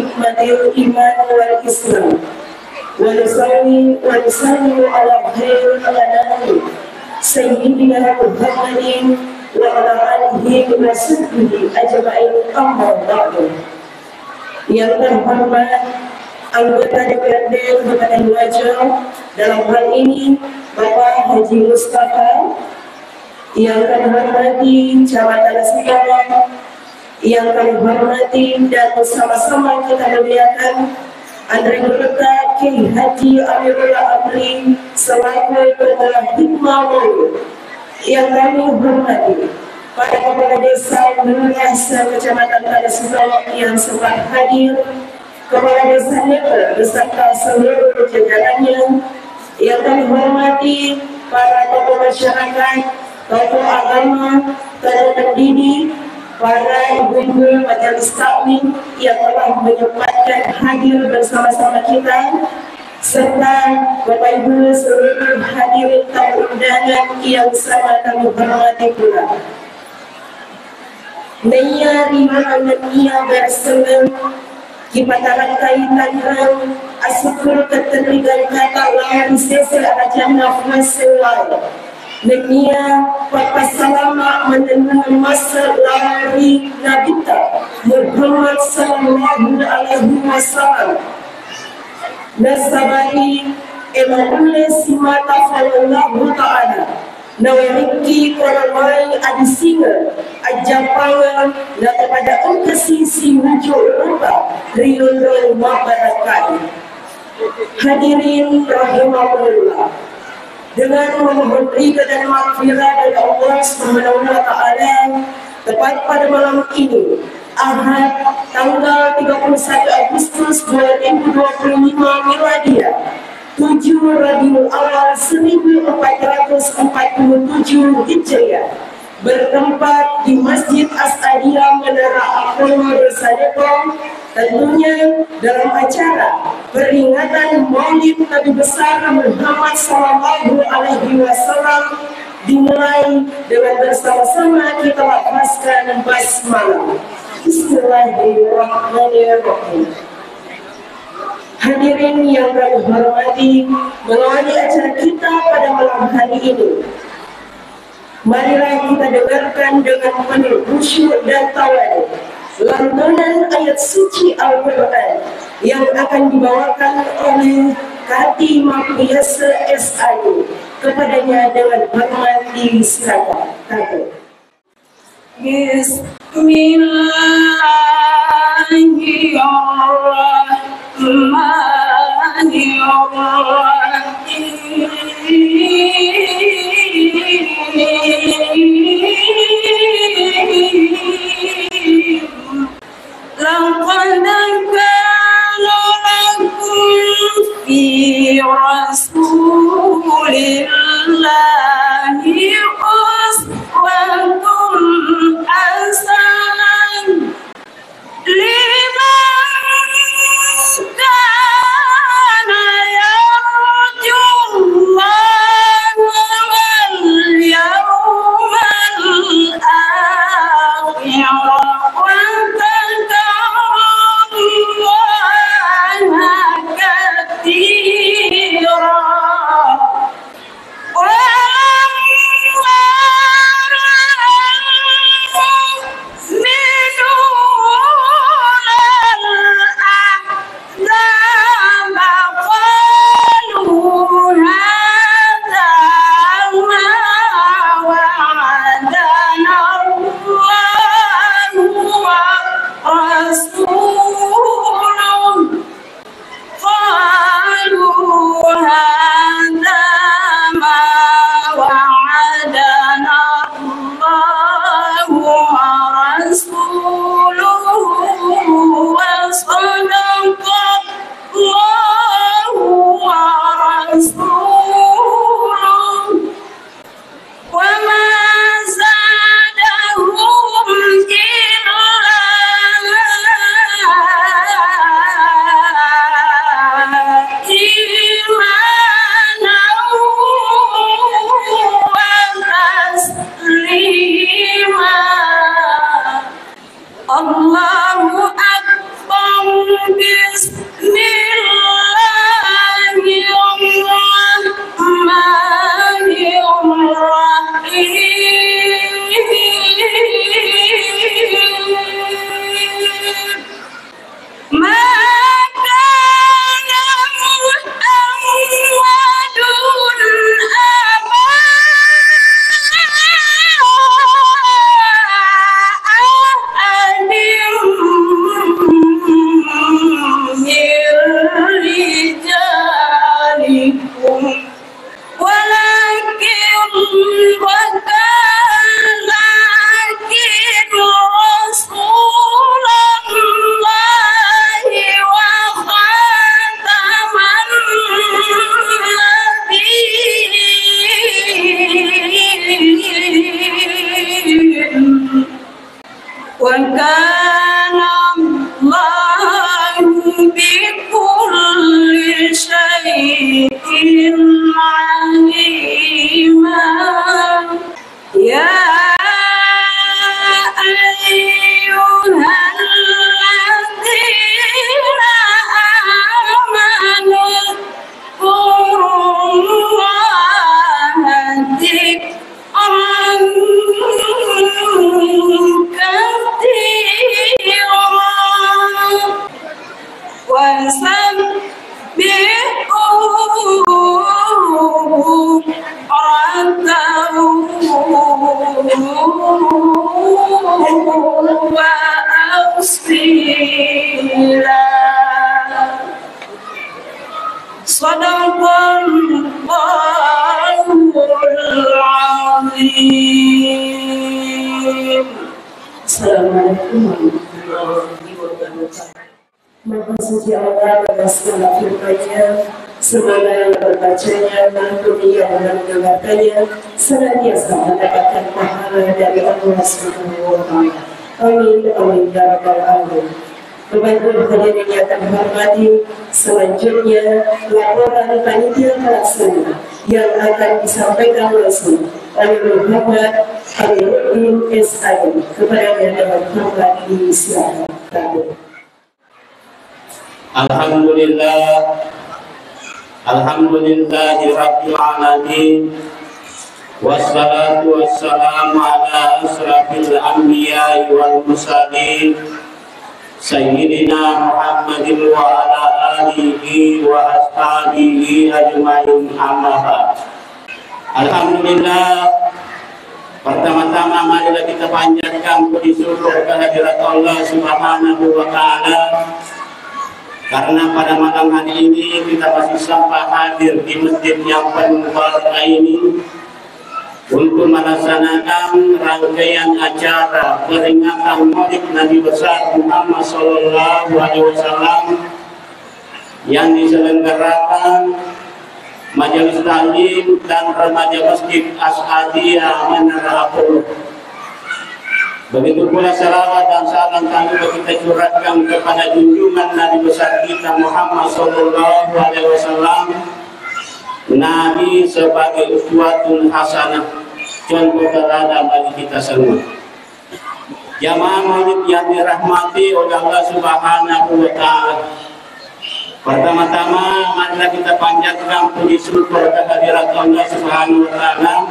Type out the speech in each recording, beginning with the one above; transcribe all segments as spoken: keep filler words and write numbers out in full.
نعمة الإيمان والإسلام. ونصلي ونسلم على خير الأنام سيدنا محمد وعلى آله وصحبه أجمعين، أما بعد. Yang terhormat anggota D P R D Kabupaten Wajo, dalam hal ini Bapak Haji Mustafa, yang kami hormati Camat Tanah Sitolo, yang kami hormati dan sama-sama kita muliakan, Andre Gurutta Kiai Haji Amirullah Amri selaku Ketua Hikmah Maulid, yang kami hormati para kepala desa, lurah, se-Kecamatan Tanah Sitolo yang sempat hadir, Kepala Desa Lepe beserta seluruh jajarannya, yang kami hormati para tokoh masyarakat, tokoh agama, tokoh pendidik, para ibu-ibu majelis taklim yang telah menyempatkan hadir bersama-sama kita, serta Bapak Ibu seluruh hadirin tamu undangan yang sama kami hormati pula. Naiya ri maneng nennia berselleng, kipatarakkai tanrang, asukkur keterrigan kata lao ri sese arajanna Puang Sewwae. Nennia pappassalama mannennungeng masse lao ri Nabitta Muhammad sallallahu alaihi wasallam. Nasabai e maulle simata Puang Allahu Ta'ala. Nawerekki koromai adisingeng, ajjappangeng, natopada engkasi siwuju rupa ri onrong mabbarakkai. Hadirin rahimakumullah, dengan memohon ridha dan maghfirah dari Allah Subhanahu wa Ta'ala, tepat pada malam ini, Ahad, tanggal tiga puluh satu Agustus dua ribu dua puluh lima Miladiah, tujuh Rabiul Awal seribu empat ratus empat puluh tujuh Hijriah, bertempat di Masjid As'adiyah Menara Apollo, Desa Depok, tentunya dalam acara peringatan Maulid Nabi Besar Muhammad sallallahu alaihi wasallam, dimulai dengan bersama-sama kita lafazkan basmalah. Bismillahirrahmanirrahim. Hadirin yang kami hormati, mengawali acara kita pada malam hari ini, marilah kita dengarkan dengan penuh khusyuk dan tawadhu lantunan ayat suci Al-Quran yang akan dibawakan oleh Kati Mapiasa S A I. Kepadanya dengan hormat disilakan. Takbir. Bismillahirrahmanirrahim. لقد كان لكم في رسول الله أسوة حسنة لمن كان يرجو الله واليوم الآخر وذكر الله كثيرا. Sadaqallahul azim. Assalamualaikum warahmatullahi wabarakatuh. Maha Suci Allah dengan segala firman-Nya, semoga yang membacanya maupun yang mendengarkannya senantiasa mendapatkan pahala dari Allah Subhanahu wa Ta'ala. Amin, amin, ya Rabbal Alamin. Bapak Ibu hadirin yang kami hormati, selanjutnya laporan panitia pelaksana yang akan disampaikan langsung oleh Muhammad Khairuddin S I kepada yang hormat, disilakan. Alhamdulillah. Alhamdulillahi Rabbil Alamin. Wassalatu wassalamu ala asrafil anbiya'i wal mursalin, Sayyidina Muhammadin wa ala alihi wa ashabihi ajma'in, amma ba'd. Alhamdulillah, pertama-tama marilah kita panjatkan puji syukur kehadirat Allah Subhanahu wa Ta'ala, karena pada malam hari ini kita masih sempat hadir di masjid yang penuh barakah ini untuk melaksanakan rangkaian acara peringatan Maulid Nabi Besar Muhammad Sallallahu Alaihi Wasallam yang diselenggarakan Majelis Taklim dan Remaja Masjid As'adiyah Menara Apollo. Begitu pula salawat dan salam tak lupa kita curahkan kepada junjungan Nabi besar kita Muhammad Sallallahu Alaihi Wasallam, Nabi sebagai uswatun hasanah, contoh teladan bagi kita semua. Jamaah Maulid yang dirahmati oleh Allah Subhanahu wa Ta'ala. Pertama-tama, marilah kita panjatkan puji syukur kehadirat Allah Subhanahu wa Ta'ala.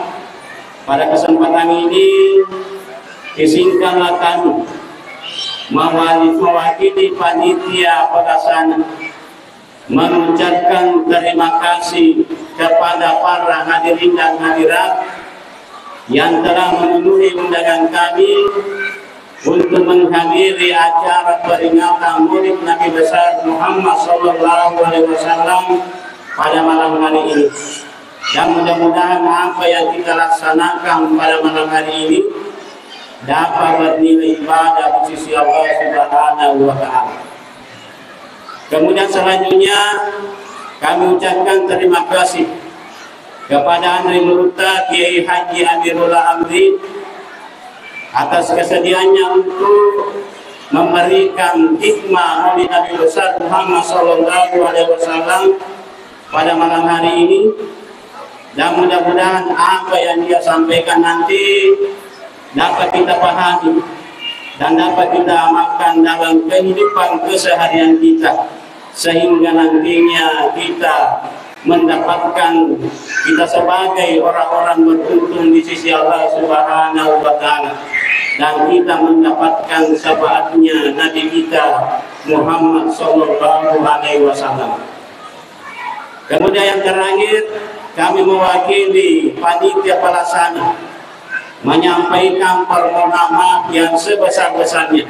Pada kesempatan ini, izinkanlah kami mewali-, mewakili panitia pelaksana mengucapkan terima kasih kepada para hadirin dan hadirat yang telah memenuhi undangan kami untuk menghadiri acara peringatan Maulid Nabi Besar Muhammad Sallallahu Alaihi Wasallam pada malam hari ini. Dan mudah-mudahan apa yang kita laksanakan pada malam hari ini dapat bernilai ibadah di sisi Allah Subhanahu wa Ta'ala. Kemudian selanjutnya, kami ucapkan terima kasih kepada Anre Murutta Kiai Haji Amirullah Amri atas kesediaannya untuk memberikan hikmah Maulid Nabi Besar Muhammad Sallallahu Alaihi Wasallam pada malam hari ini. Dan mudah-mudahan apa yang dia sampaikan nanti dapat kita pahami dan dapat kita amalkan dalam kehidupan keseharian kita, sehingga nantinya kita mendapatkan, kita sebagai orang-orang beruntung di sisi Allah Subhanahu wa Ta'ala, dan kita mendapatkan syafaatnya Nabi kita Muhammad Sallallahu Alaihi Wasallam. Kemudian yang terakhir, kami mewakili panitia pelaksana menyampaikan permohonan maaf yang sebesar-besarnya.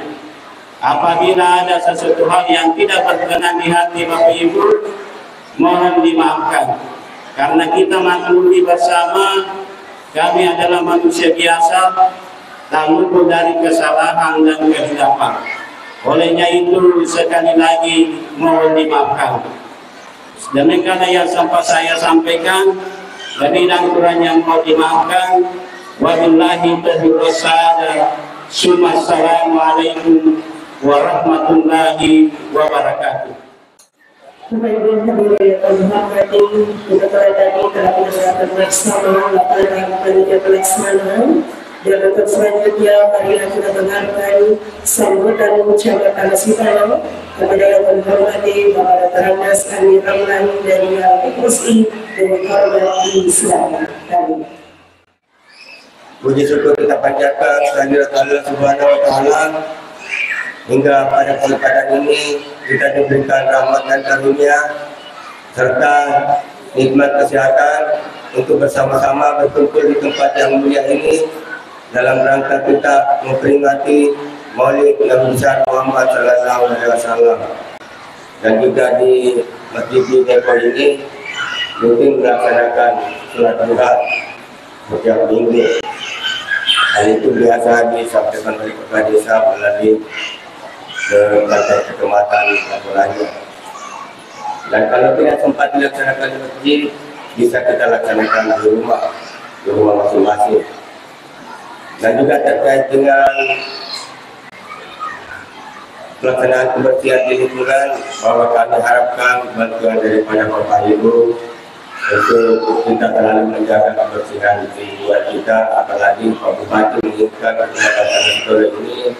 Apabila ada sesuatu hal yang tidak berkenan di hati Bapak Ibu, mohon dimaafkan. Karena kita maklumi bersama, kami adalah manusia biasa, tak luput dari kesalahan dan kehilafan. Olehnya itu, sekali lagi mohon dimaafkan. Demikianlah yang sempat saya sampaikan. Lebih dan kurangnya mohon dimaafkan. Wabillahi taufiq wassaada. Summa assalamualaikum warahmatullahi wabarakatuh. Bapak Ibu hadirin yang kami hormati, kita telah tadi telah mendengarkan bersama laporan panitia pelaksanaan. Dan untuk selanjutnya, marilah kita dengarkan sambutan ucapan tanda sipala kepada yang kami hormati Bapak Doktor Andes Andi Ramlan dari L P S I, dengan hormat disilakan. Kami. Puji syukur kita panjatkan kehadirat Allah Subhanahu wa Ta'ala, hingga pada kesempatan ini kita diberikan rahmat dan karunia serta nikmat kesehatan untuk bersama-sama berkumpul di tempat yang mulia ini dalam rangka kita memperingati Maulid Nabi Besar Muhammad Sallallahu Alaihi Wasallam. Dan juga di Masjid di Depok ini rutin melaksanakan sholat duha setiap minggu. Dan itu biasa disampaikan oleh kepala desa melalui ke kantor kecamatan laporannya. Dan kalau tidak sempat dilaksanakan di masjid, bisa kita laksanakan di rumah, di rumah masing-masing. Dan juga terkait dengan pelaksanaan kebersihan di lingkungan, bahwa kami harapkan bantuan daripada Bapak Ibu untuk kita selalu menjaga kebersihan di lingkungan kita, apalagi Pak Bupati menginginkan Kecamatan Tanah Sitolo ini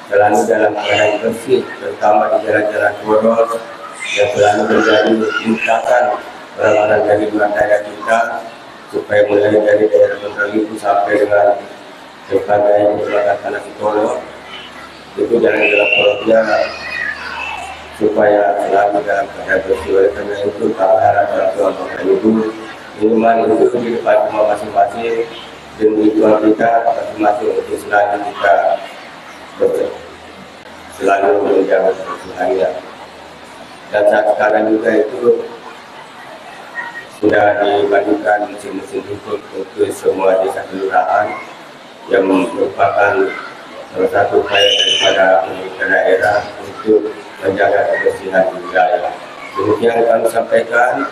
selalu dalam keadaan bersih, terutama di jalan-jalan poros yang selalu menjadi lintasan orang-orang dari luar daerah kita, supaya mulai dari daerah Pondok Ibu sampai dengan sebagai Kecamatan Tanah Sitolo, itu jalan-jalan polosnya supaya selalu dalam keadaan bersih. Oleh karena itu, kami harap bantuan Bapak Ibu, minimal itu di depan rumah masing-masing, dan di luar kita masing-masing untuk selalu kita ber-, selalu menjaga kebersihannya. Dan saat sekarang juga itu sudah dibagikan mesin-mesin khusus untuk semua desa kelurahan, yang merupakan salah satu upaya daripada pemerintah daerah untuk menjaga kebersihan di wilayah. Demikian yang kami sampaikan.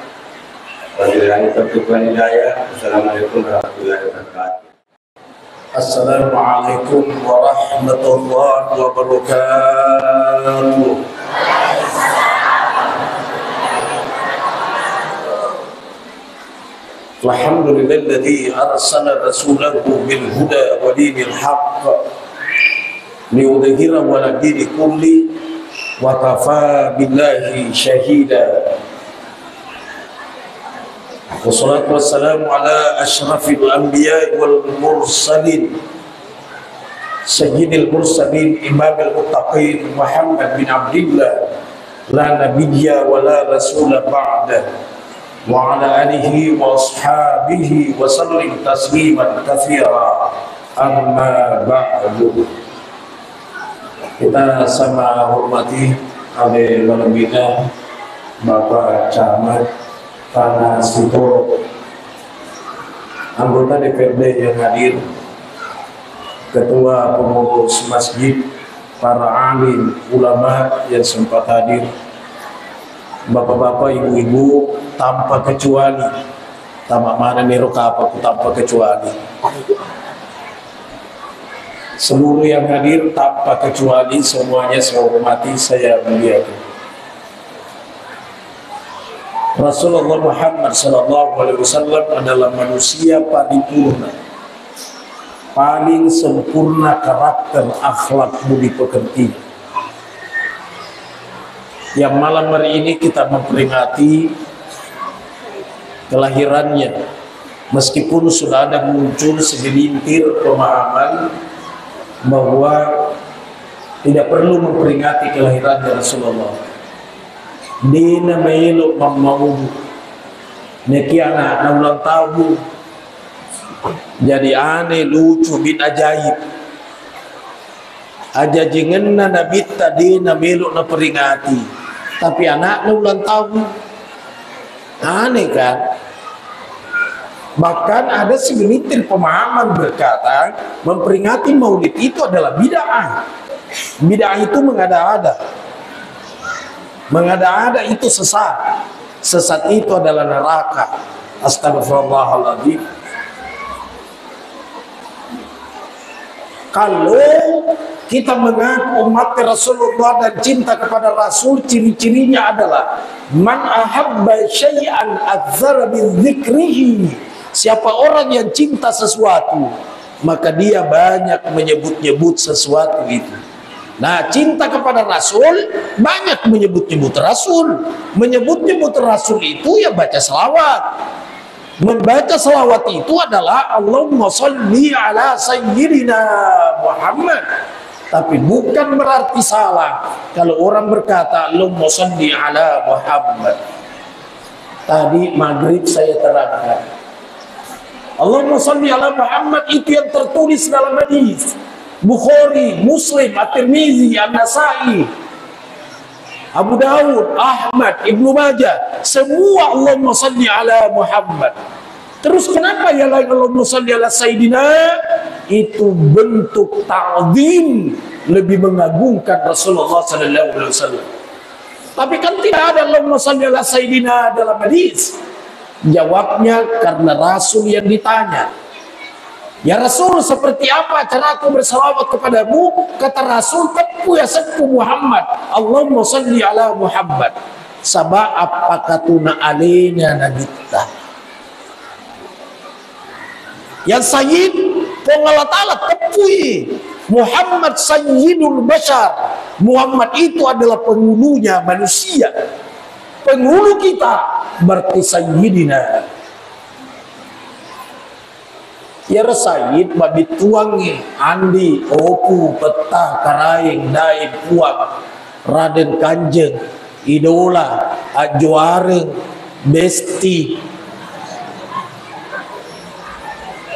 Wabillahi taufiq wal hidayah. Wassalamualaikum warahmatullahi wabarakatuh. Assalamualaikum warahmatullahi wabarakatuh. Alhamdulillahilladzi arsala rasulahu bil huda wa dinil haqq liyudhhirahu ala dini kulli wa kafa billahi syahida. Wassalatu wassalamu ala asyrafil anbiya wal mursalin, sayyidil mursalin, imamil muttaqin, Muhammad bin Abdillah, la nabiyya wa la rasula ba'da, wa ala alihi wa ashabihi wa sallim tasliman katsira. Amma ba'du. Kita sama hormati ale malebbi'na Bapak Camat Tanah Sitolo, anggota D P R D yang hadir, ketua pengurus masjid, para alim ulama yang sempat hadir, bapak-bapak, ibu-ibu, tanpa kecuali, tama mana niro kapakku tanpa kecuali. Seluruh yang hadir tanpa kecuali semuanya saya hormati, saya muliakan. Rasulullah Muhammad sallallahu alaihi wasallam adalah manusia paripurna, paling sempurna karakter, akhlak, budi pekerti. Yang malam hari ini kita memperingati kelahirannya, meskipun sudah ada muncul segelintir pemahaman bahwa tidak perlu memperingati kelahirannya Rasulullah. Dena melo mammaudu. Neki anakna ulang tahun. Jadi aneh, lucu, bin ajaib. Ajajengenna Nabitta dena melo naperingati, tapi anakna ulang tahun. Aneh kan? Bahkan ada segelintir pemahaman berkata, memperingati maulid itu adalah bid'ah. Bid'ah itu mengada-ada. Mengada-ada itu sesat. Sesat itu adalah neraka. Astagfirullahaladzim. Kalau kita mengaku umat Rasulullah dan cinta kepada Rasul, ciri-cirinya adalah man ahabba syai'an aktsara min dzikrihi. Siapa orang yang cinta sesuatu, maka dia banyak menyebut-nyebut sesuatu itu. Nah, cinta kepada Rasul, banyak menyebut-nyebut Rasul. Menyebut-nyebut Rasul itu ya baca selawat. Membaca salawat itu adalah Allahumma salli ala sayyidina Muhammad. Tapi bukan berarti salah kalau orang berkata Allahumma salli ala Muhammad. Tadi maghrib saya terangkan, Allahumma salli ala Muhammad itu yang tertulis dalam hadis Bukhari, Muslim, At-Tirmizi, An-Nasai. Abu Daud, Ahmad, Ibnu Majah, semua Allahumma salli ala Muhammad. Terus kenapa yang lain Allahumma salli ala Sayyidina? Itu bentuk ta'zim, lebih mengagungkan Rasulullah sallallahu alaihi wasallam. Tapi kan tidak ada Allahumma salli ala Sayyidina dalam hadis. Jawabnya karena Rasul yang ditanya. "Ya Rasul, seperti apa caraku bersalawat kepadamu?" Kata Rasul, "Teppu ya sekku Muhammad. Allahumma salli ala Muhammad." Saba' appakatuna alena Nabitta. Yang Sayyid, Puang Allah Ta'ala teppui. Muhammad Sayyidul Bashar. Muhammad itu adalah penghulunya manusia. Penghulu kita berarti Sayyidina. Iyaro Sayyid mabittuangngi, Andi, Opu, Petta, Karaeng, Daeng, Puang, Raden Kanjeng, Idola, Ajjuareng, Besti.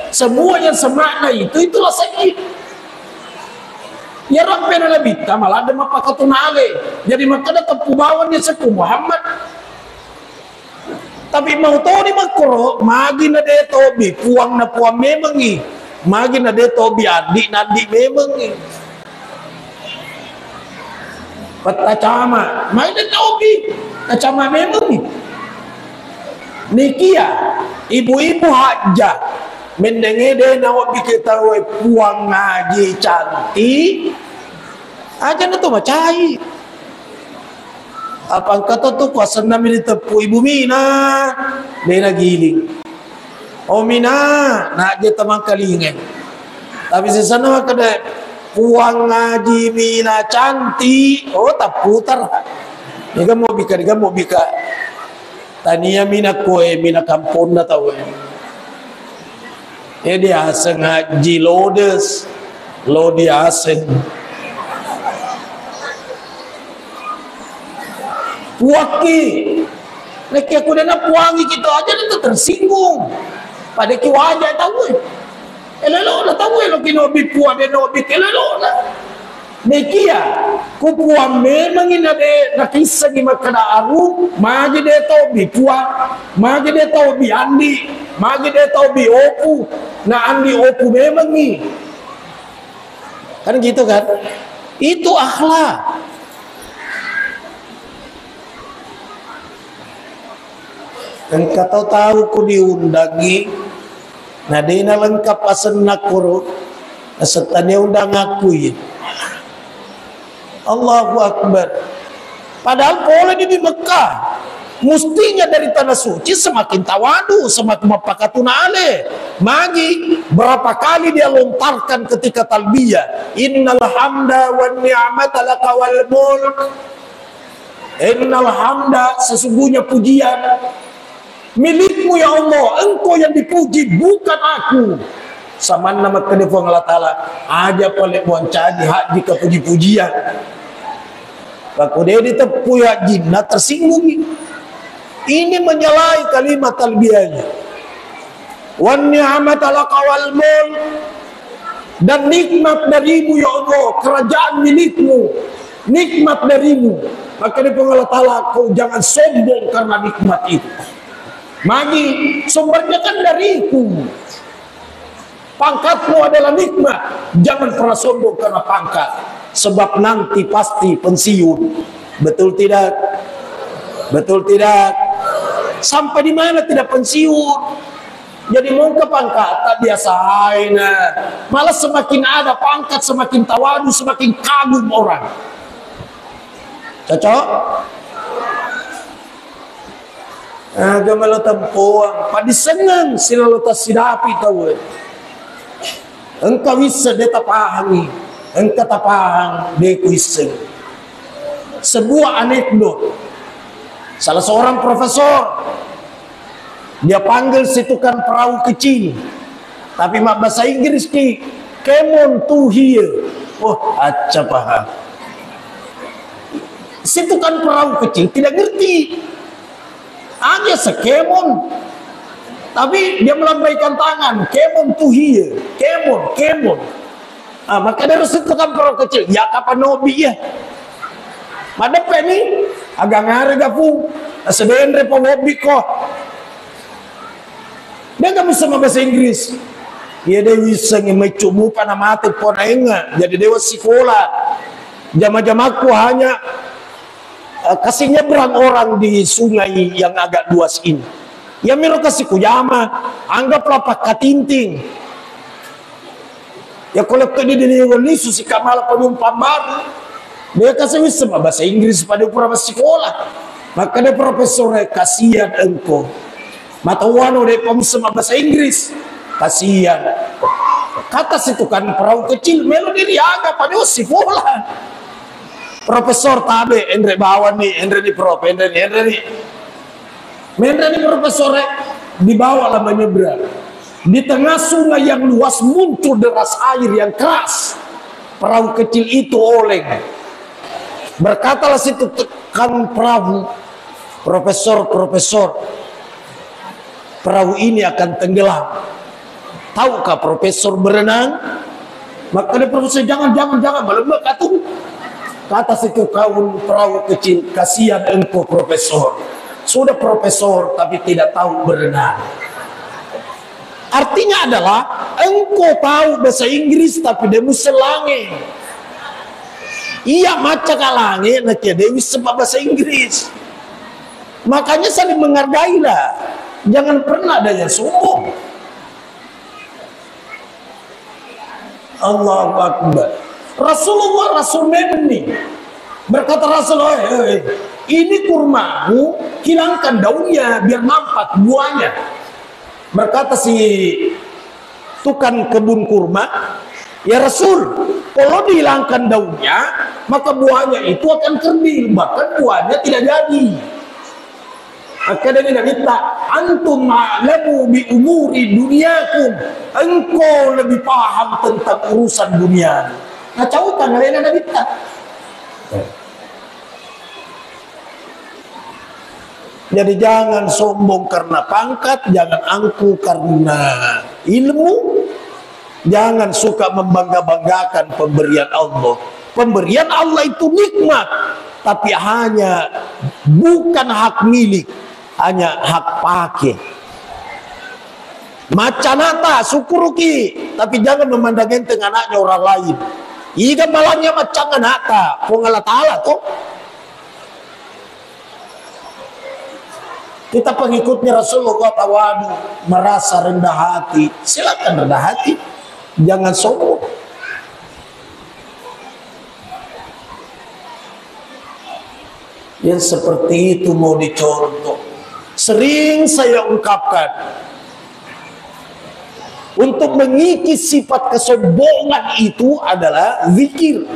Semua yang semakna itu, itulah Sayyid. Iyaro appena Nabitta maladde mappakatuna ale. Jadi makkeda teppu bawang ni sekku Muhammad. Tapi mau toni makkoro, magi na de tobi, Puang na Puang memengngi. Magi na de tobi, Andi na Andi memengngi. Petta Camat, magi de tobi, na Camat memengngi. Nikia, ibu-ibu hajjah, mendenge de naobbi ke tauwe Puang Haji cantik, aja na to macai. Apa engka to tu kuasenna mi diteppu Ibu Mina, de nagiling. Oh Mina, na je tamangkalinge. Tapi sisenna makkeda Puang Haji Mina cantik, oh tapputar. Niga mau bika, niga mau bika. Tania Mina koe, Mina kamponna tauwe. Eh, diaseng Haji Lodes, lo diaseng. Puakki, nekke aku dena puangi kita aja itu tersinggung. Pada ki wajah tahu. Eh, lelo na tahu lo kino bi puak de no bi lelo na. Nekia, ku Puang memengngi na de, nakissengi makkeda arung, magi de tobi Puang, magi de tobi Andi, magi de tobi Opu, na Andi Opu memengngi. Kan gitu kan? Itu akhlak. Engka tau-tau ku diundangi, na de nalengkap asenna koro, naseng tania undang aku ye. Allahu Akbar. Padahal pole di Mekah. Mustinya dari tanah suci semakin tawadu, semakin mappakatuna ale. Magi, berapa kali dia lontarkan ketika talbiyah, "Innal hamda wan ni'mata laka wal mulk." Innal hamda, sesungguhnya pujian milikmu ya Allah, engkau yang dipuji, bukan aku. Samanna makkeda Puang Allah Ta'ala, aja pale muancaji haji ka puji-pujian. Pakko de diteppu ya jinna tersinggungi. Ini menyalahi kalimat talbiyahnya. Wan ni'mata laka wal mulk. Dan nikmat darimu, ya Allah, kerajaan milikmu, nikmat darimu. Maka dia Allah Ta'ala, kau jangan sombong karena nikmat itu. Magi, sumbernya kan dariku. Pangkatmu adalah nikmat. Jangan pernah sombong karena pangkat. Sebab nanti pasti pensiun. Betul tidak? Betul tidak? Sampai di mana tidak pensiun? Jadi mongka pangkat tak biasa aina. Malah semakin ada pangkat, semakin tawadu, semakin kagum orang. Cocok? Aga melo tempoang, padisengeng silalo tassidapi tau. Engka wisseng de tapahangi, engka tapahang de kuisseng. Sebuah anekdot. Salah seorang profesor, dia panggil si tukang perahu kecil. Tapi mabbahasa Inggris ki, "Come on to here." Oh, acca paham. Si tukang perahu kecil tidak ngerti. Hanya sekemon. Tapi dia melambaikan tangan, "Come on to here, come on, come on." Ah, maka dari situ kan perahu kecil, ya kapan nobi ya. Maddeppe ni, aga ngarega, Pung? Nasedenre pa wobbi ko. Dega musseng mabbasa Inggris. Iya de wissengngi meccu mupa namate ponaengnga. Jadi dewa sikola. Jama-jamakku hanya, eh, kasih nyebrang orang di sungai yang agak luas ini. Iya miro kasih kujama, anggaplah pakkatinting. Ya, ko lettu di dini wenni susi kamala penumpang baru. Dia kasih wisseng bahasa Inggris pada pura massikola. Maka dia profesor, "Eh, kasihan engkau. Matawano dia pamisseng bahasa Inggris. Kasihan." Kata si tukang perahu kecil, "Melo diri aga pada sikola." Profesor tabe, enre bawang ni, enre ni prof, enre ni, enre ni. Menre ni profesore, dibawalah menyeberang. Di tengah sungai yang luas muncul deras air yang keras. Perahu kecil itu oleng. Berkatalah si tukang perahu, "Profesor, profesor, perahu ini akan tenggelam. Tahukah profesor berenang?" Makkeda profesor, "Jangan, jangan, jangan, malemma katu." Kata si tukang perahu kecil, "Kasihan engkau profesor. Sudah profesor tapi tidak tahu berenang." Artinya adalah engkau tahu bahasa Inggris tapi de musseng lange. Iya macca ka lange, nakia de wisseng bahasa Inggris. Makanya saling menghargailah. Jangan pernah ada yang sombong. Allahu Akbar. Rasulullah, Rasul memang ni. Berkata Rasul, "Eh, eh, eh, ini kurmamu, hilangkan daunnya biar nampak buahnya." Berkata si tukang kebun kurma, "Ya Rasul, kalau dihilangkan daunnya, maka buahnya itu akan kerdil, bahkan buahnya tidak jadi." Makkedani Nabitta, "Antum a'lamu bi umuri dunyakum." Engkau lebih paham tentang urusan dunia. Nacautang alena Nabitta. Jadi jangan sombong karena pangkat, jangan angkuh karena ilmu, jangan suka membangga-banggakan pemberian Allah. Pemberian Allah itu nikmat, tapi hanya bukan hak milik, hanya hak pakai. Macca ana'ta, syukuruki, tapi jangan memandang enteng anaknya orang lain. Iga malangnya maccang ana'ta, Puang Allah Ta'ala toh. Kita pengikutnya Rasulullah, tawadu, merasa rendah hati. Silakan rendah hati. Jangan sombong. Yang seperti itu mau dicontoh. Sering saya ungkapkan, untuk mengikis sifat kesombongan itu adalah zikir.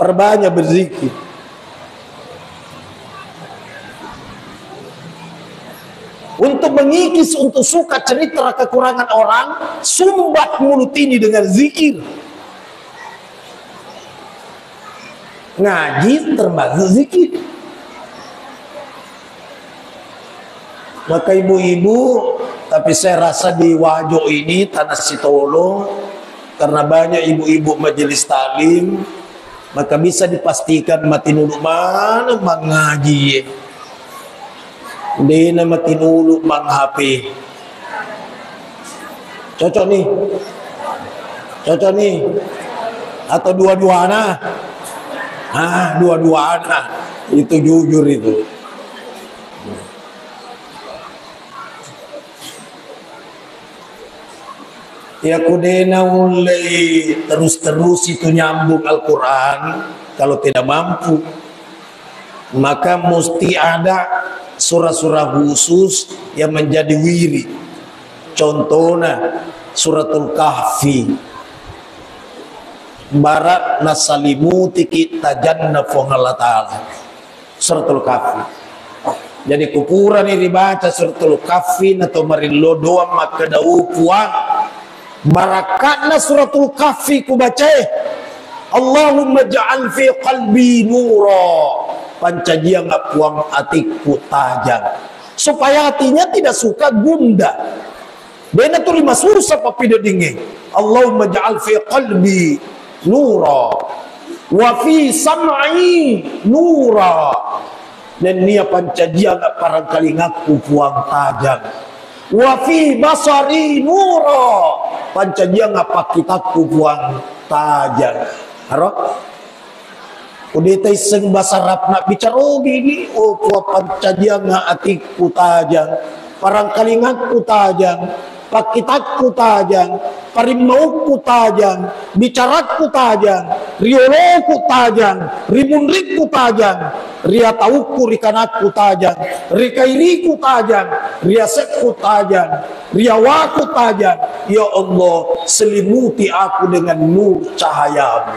Perbanyak berzikir. Untuk mengikis, untuk suka cerita kekurangan orang, sumbat mulut ini dengan zikir. Ngaji termasuk zikir. Maka ibu-ibu, tapi saya rasa di Wajo ini, Tanah Sitolo, karena banyak ibu-ibu majelis taklim, maka bisa dipastikan matinulu mana mangaji. Dena matinulu mang H P. Cocok nih. Cocok nih. Atau dua-duana? Ah, dua-duana. Itu jujur itu. Ya, ku dena ullei terus-terus itu nyambung Al-Quran, kalau tidak mampu, maka mesti ada surah-surah khusus yang menjadi wirid. Contohnya Suratul Kahfi. Barak nasalimutiki tajanna Puang Allah Ta'ala. Suratul Kahfi. Jadi, kupurani ribaca Suratul Kahfi, nato marillo doang makkeda, "Oh, Puang, barakka'na Suratul Kahfi kubacae. Allahumma ja'al fi qalbi nura." Pancajiang, Puang, atikku tajang. Supaya hatinya tidak suka gundah. Dena tuli masussa pappideddingnge. Allahumma ja'al fi qalbi nura. Wa fi sam'i nura. Nennia pancajiang parangkalingakku Puang tajang. Wa fi basari nura. Pancajiang pakkitakku Puang tajang. Aro? Ude taisseng basa Arabna bicara ogi ni, oh Puang pancajiang atikku tajang. Parangkalingakku tajang, pakkitakku tajang, parimmaukku tajang, bicarakku tajang, rioloku tajang, rimunrikku tajang, riataukku rikanakku tajang, rikairiku tajang, riasekku tajang, riawaku tajang. Ya Allah, selimuti aku dengan nur cahayamu.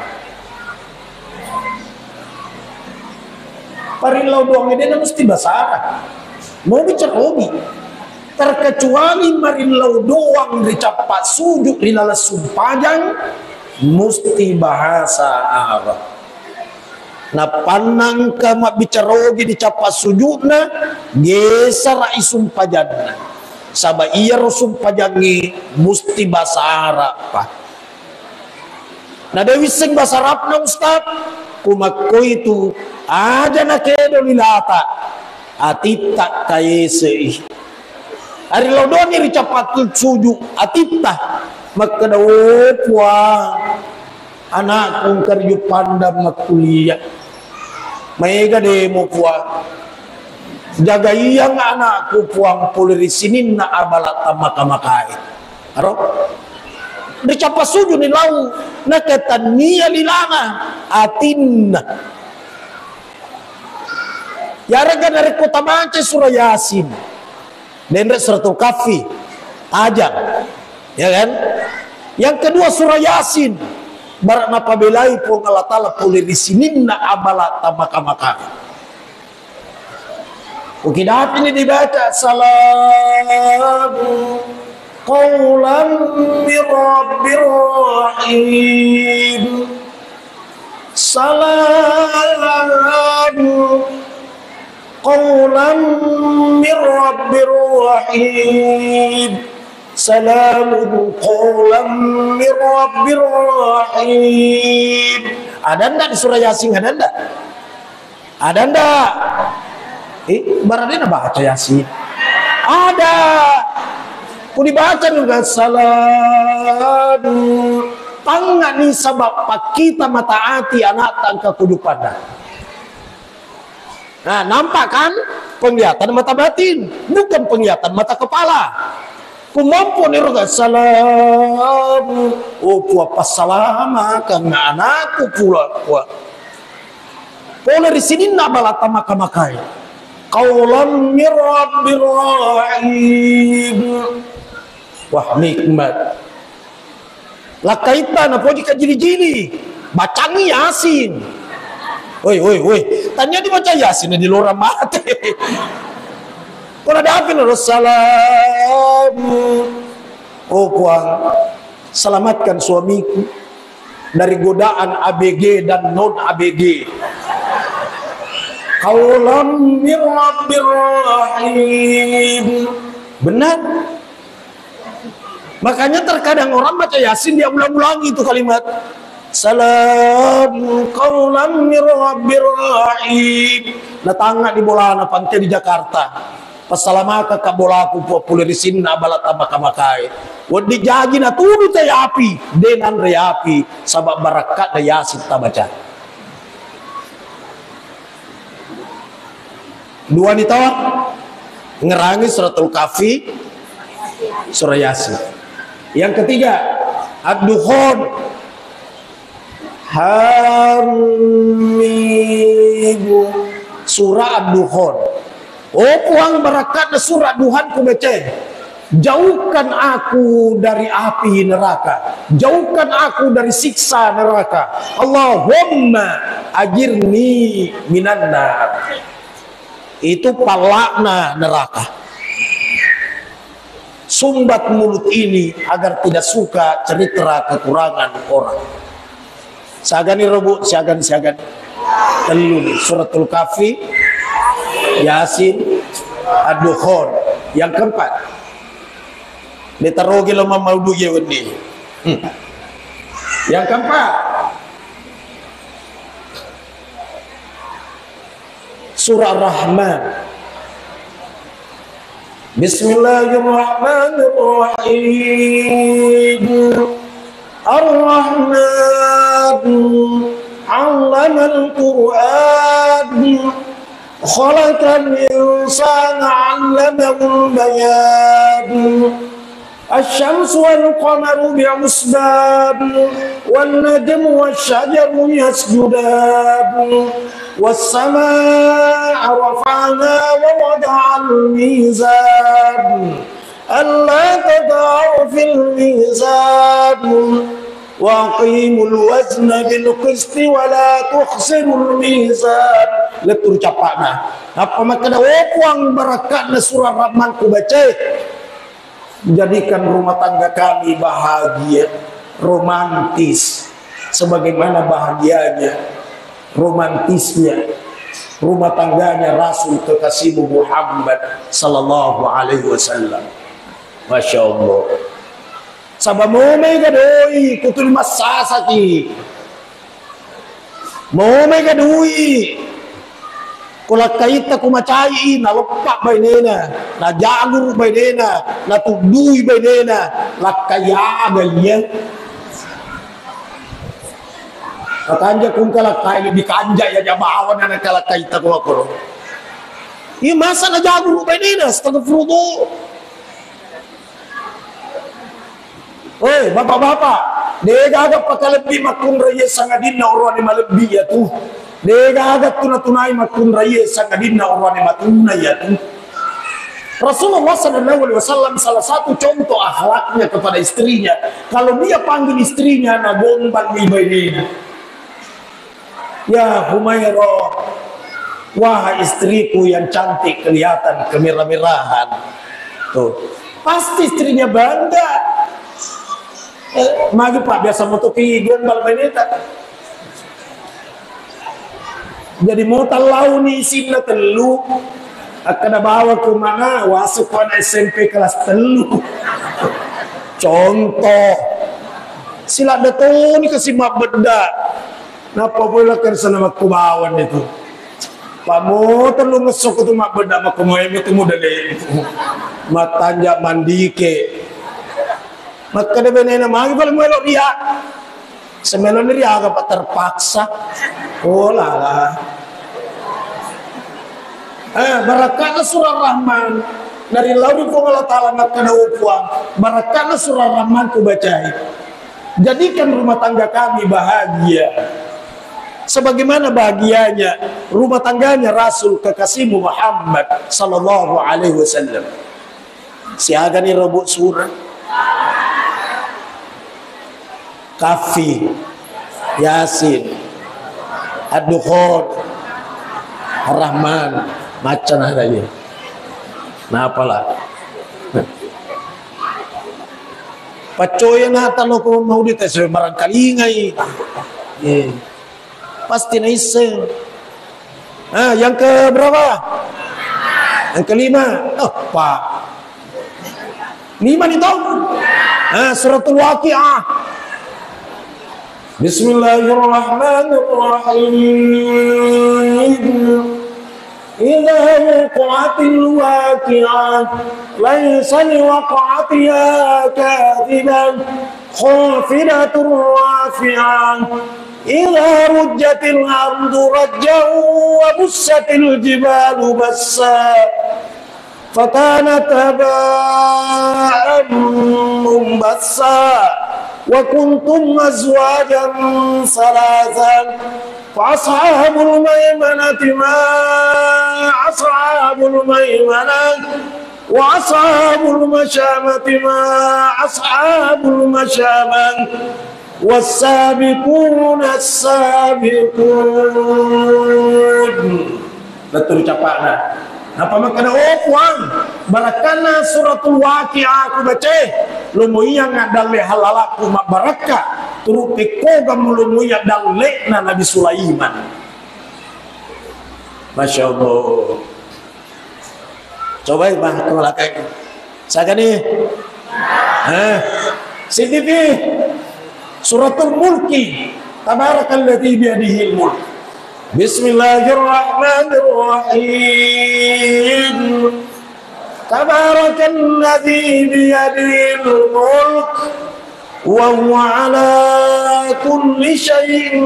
Parillau doang de' na musti basa Arab. Mau bicara ogi. Terkecuali marillau doang ricappa sujud ri laleng sumpajang, musti bahasa Arab. Napannangka mabbicara ogi ricappa sujudna, gesara i sumpajanna. Saba iyaro sumpajangnge musti basa Arab pa. Na de' wisseng basa Arabna, Ustaz, ku makkoitu aja nakedo lilata, atitta kaesei. Ari lao doni ricappa sujud atitta, makkeda, "Oh Puang, anakku engka ri Juppandang makkuliah. Maega demo Puang. Jagaiang anakku Puang pole ri sininna abala tammaka-makae." Aro? Ricappa sujudni lau, nakatannia lilana, atinna. Yarega narekko tabaca surah Yasin, denre suratul Kahfi, tajang. Ya kan? Yang kedua surah Yasin, bara napabelai Puang Allah Ta'ala pole ri sininna abala tammaka-maka. Ukidapi ni dibaca, "Salamun qaulan mir rabbir rahim. Salamun qaulan mir rabbir rahim. Salamun qaulan mir rabbir rahim." Ada ndak di surah Yasin, ada ndak? Ada ndak? Eh, barang dia baca Yasin. Ada. Ku dibaca juga salamu. Tangani sabab pakkita mata ati anak tangka kujupanna. Nah, nampak kan? Penglihatan mata batin, bukan penglihatan mata kepala. Kumampu niroga salamu. Oh, Puang, passalamakan anakku pula, Puang. Pole ri sininna abala tammaka-makae. Qaulan mir rabbir rahim. Wah, nikmat. Lakkaitta napoji kajili-jili. Bacangi Yasin. Woi, woi, woi. Tania dibaca Yasin di lorang mate. Kona dapin salamu. Oh Puang, selamatkan suamiku dari godaan A B G dan non A B G. Qaulan mir rabbir rahim. Benar. Makanya terkadang orang baca Yasin dia ulang-ulangi itu kalimat. Salam qaulan mir rabbir rahim. Natanga di bolana pantai di Jakarta. Passalamaka ka bolaku pua pole ri sinna abala tammaka-makae. Wedding jaji natudu te api, de nanre api, sabab barakka da Yasin tabaca. Dua ni tawa ngerangi suratul Kahfi, surah Yasin. Yang ketiga, Ad-Dukhan. Hamim. Surah Ad-Dukhan. Oh Puang, barakatna surah Dukhan ku baca. Jauhkan aku dari api neraka. Jauhkan aku dari siksa neraka. Allahumma ajirni minan nar. Itu palla'na neraka. Sumbat mulut ini agar tidak suka cerita kekurangan orang. Siagani robu, siagani, siagani. Tellu ni, Suratul Kahfi, Yasin, Ad-Dukhan. Yang keempat. Ditarogi lo mamaudu ye wenni. Hmm. Yang keempat. Surah Rahman. Bismillahirrahmanirrahim. Ar-Rahman. Allamal Qur'an. Khalaqal insana allamahul bayan. Asy-syamsu wal qamaru bihusban. Wan najmu wasy syajaru yasjudan. Was samaa'a rafa'aha wa wada'al mizan. Alla tatghau fil mizan. Wa aqimul wazna bil qisti wa la tukhsirul mizan. Lettu ri cappa'na. Nappa makkeda, "O Puang, barakka'na surah Rahman kubacae. Jadikan rumah tangga kami bahagia, romantis, sebagaimana bahagianya, romantisnya rumah tangganya Rasul kekasihmu Muhammad sallallahu alaihi wasallam." Masya Allah. Saba momai gadoi kutuli massasaki. Momai gadui. Ko lakkaitta ku macai, naleppa bainena, najaguru bainena, natuddui bainena, lakkai aga iya? Makanja kungka lakkai lebih kanja ya jabawan anak lakkaitta ku makoro. Iya masa najaguru bainena, astagfirullah. Woi, bapak-bapak, degaga pakalebbi makkunraie sangadinna oroane malebbi iyatu. Degaga tuna-tunai makkunraie sangadinna oroane matuna iyatu. Rasulullah sallallahu alaihi wasallam salah satu contoh akhlaknya kepada istrinya. Kalau dia panggil istrinya, nagombalni bainena. Ya Humaira, wahai istriku yang cantik kelihatan kemerah-merahan. Tuh, pasti istrinya bangga. Eh, magi Pak, biasa motoki gombal baineta. Jadi mota launi isinna tellu. Akkada bawa ke mana, wasu ko anak S M P kelas tellu. Contoh. Sila detoni kasi mabbedda. Nappa pole lakkan sana makkubawan itu. Pak motor lu ngesso ko tu mabbedda makkumoe itu modele. Matanja mandike. Makkeda benena magi pale muelo ria. Semeloni ria aga Pak terpaksa. Oh lala. Eh, barakka'na surah Rahman. Dari lauri Puang Allah Ta'ala makkeda, "O Puang, barakka'na surah Rahman kubacai. Jadikan rumah tangga kami bahagia sebagaimana bahagianya rumah tangganya Rasul kekasihmu Muhammad sallallahu alaihi wasallam." Siagani robo surah? Kahfi, Yasin, Ad-Dukhan, Ar-Rahman, macca na ada iya. Napala. Paccoya na talo ko mau di tes barangkalingai. Eh. Pasti naisseng. Ah, yang ke berapa? Yang kelima. Oh, Pak. Lima nih tau. Ah, suratul Waqiah. Bismillahirrahmanirrahim. Idza waqa'atil waqi'ah. Laisa liwaq'atiha kadhibah. Khafidatur rafi'ah. Idza rujjatil ardu rajjan wa bussatil jibalu bassa. Fakanat haba'an mumbassa. Wa kuntum azwajan thalatha. Fa ashabul maimanati ma ashabul maimanah. Wa ashabul masyamati ma ashabul masyamah. Was-sabiquna as-sabiqun. Lettu ri cappa'na. Nappa makkeda, "O Puang, barakkanna suratul Waqiah kubacae, lomo iya ngaddalle hallalakku mabbarakka, turu pekkogammu lomo iya dalle'na Nabi Sulaiman." Masya Allah. Cobai, Bang, ke belakang. Sagani. Eh, C D P. Suratul Mulki. Tabarakalladzi biyadihil mulk. بسم الله الرحمن الرحيم. تبارك الذي بيده الملك وهو على كل شيء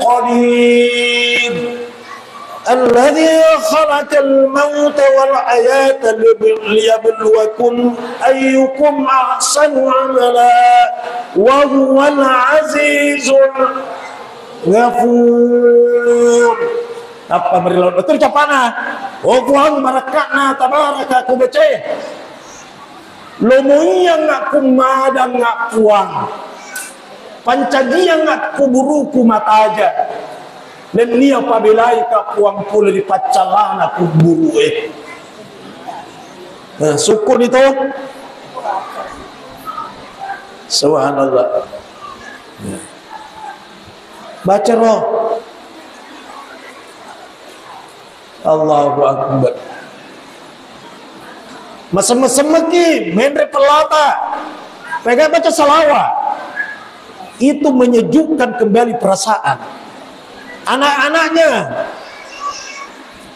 قدير. الذي خلق الموت والحياة ليبلوكم أيكم أحسن عملا وهو العزيز الغفور. Tappa merilau betul capana. Oh Puang, barakka'na tabaraka ku bece. Lomoiyangnga kummadangnga Puang. Pancajiangnga kuburuku mataja. Nennia pabelaika Puang pole ri paccallana kuburue. Nah, syukur itu. Subhanallah. Ya. Baca roh. Allahu Akbar. Masem-masemmeki, menre pellata. Pega baca salawat. Itu menyejukkan kembali perasaan. Anak-anaknya,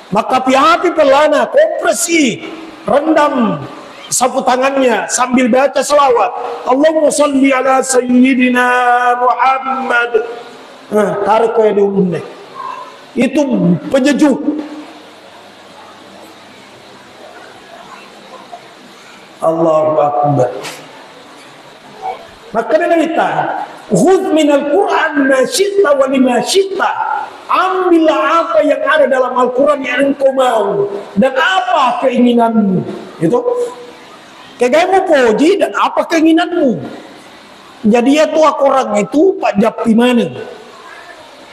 makapi-api pellana, kompresi, rendam sapu tangannya sambil baca salawat. Allahumma salli ala sayyidina Muhammad. Nah, tarik ke di ulunnya. Itu penyejuk. Allahu Akbar. Maka Nabi ta, "Khudz minal Qur'an ma syi'ta wa lima syi'ta." Ambillah apa yang ada dalam Al-Quran yang engkau mau dan apa keinginanmu. Itu. Kegamu poji dan apa keinginanmu. Jadi ya tu akorang itu pajjappi maneng.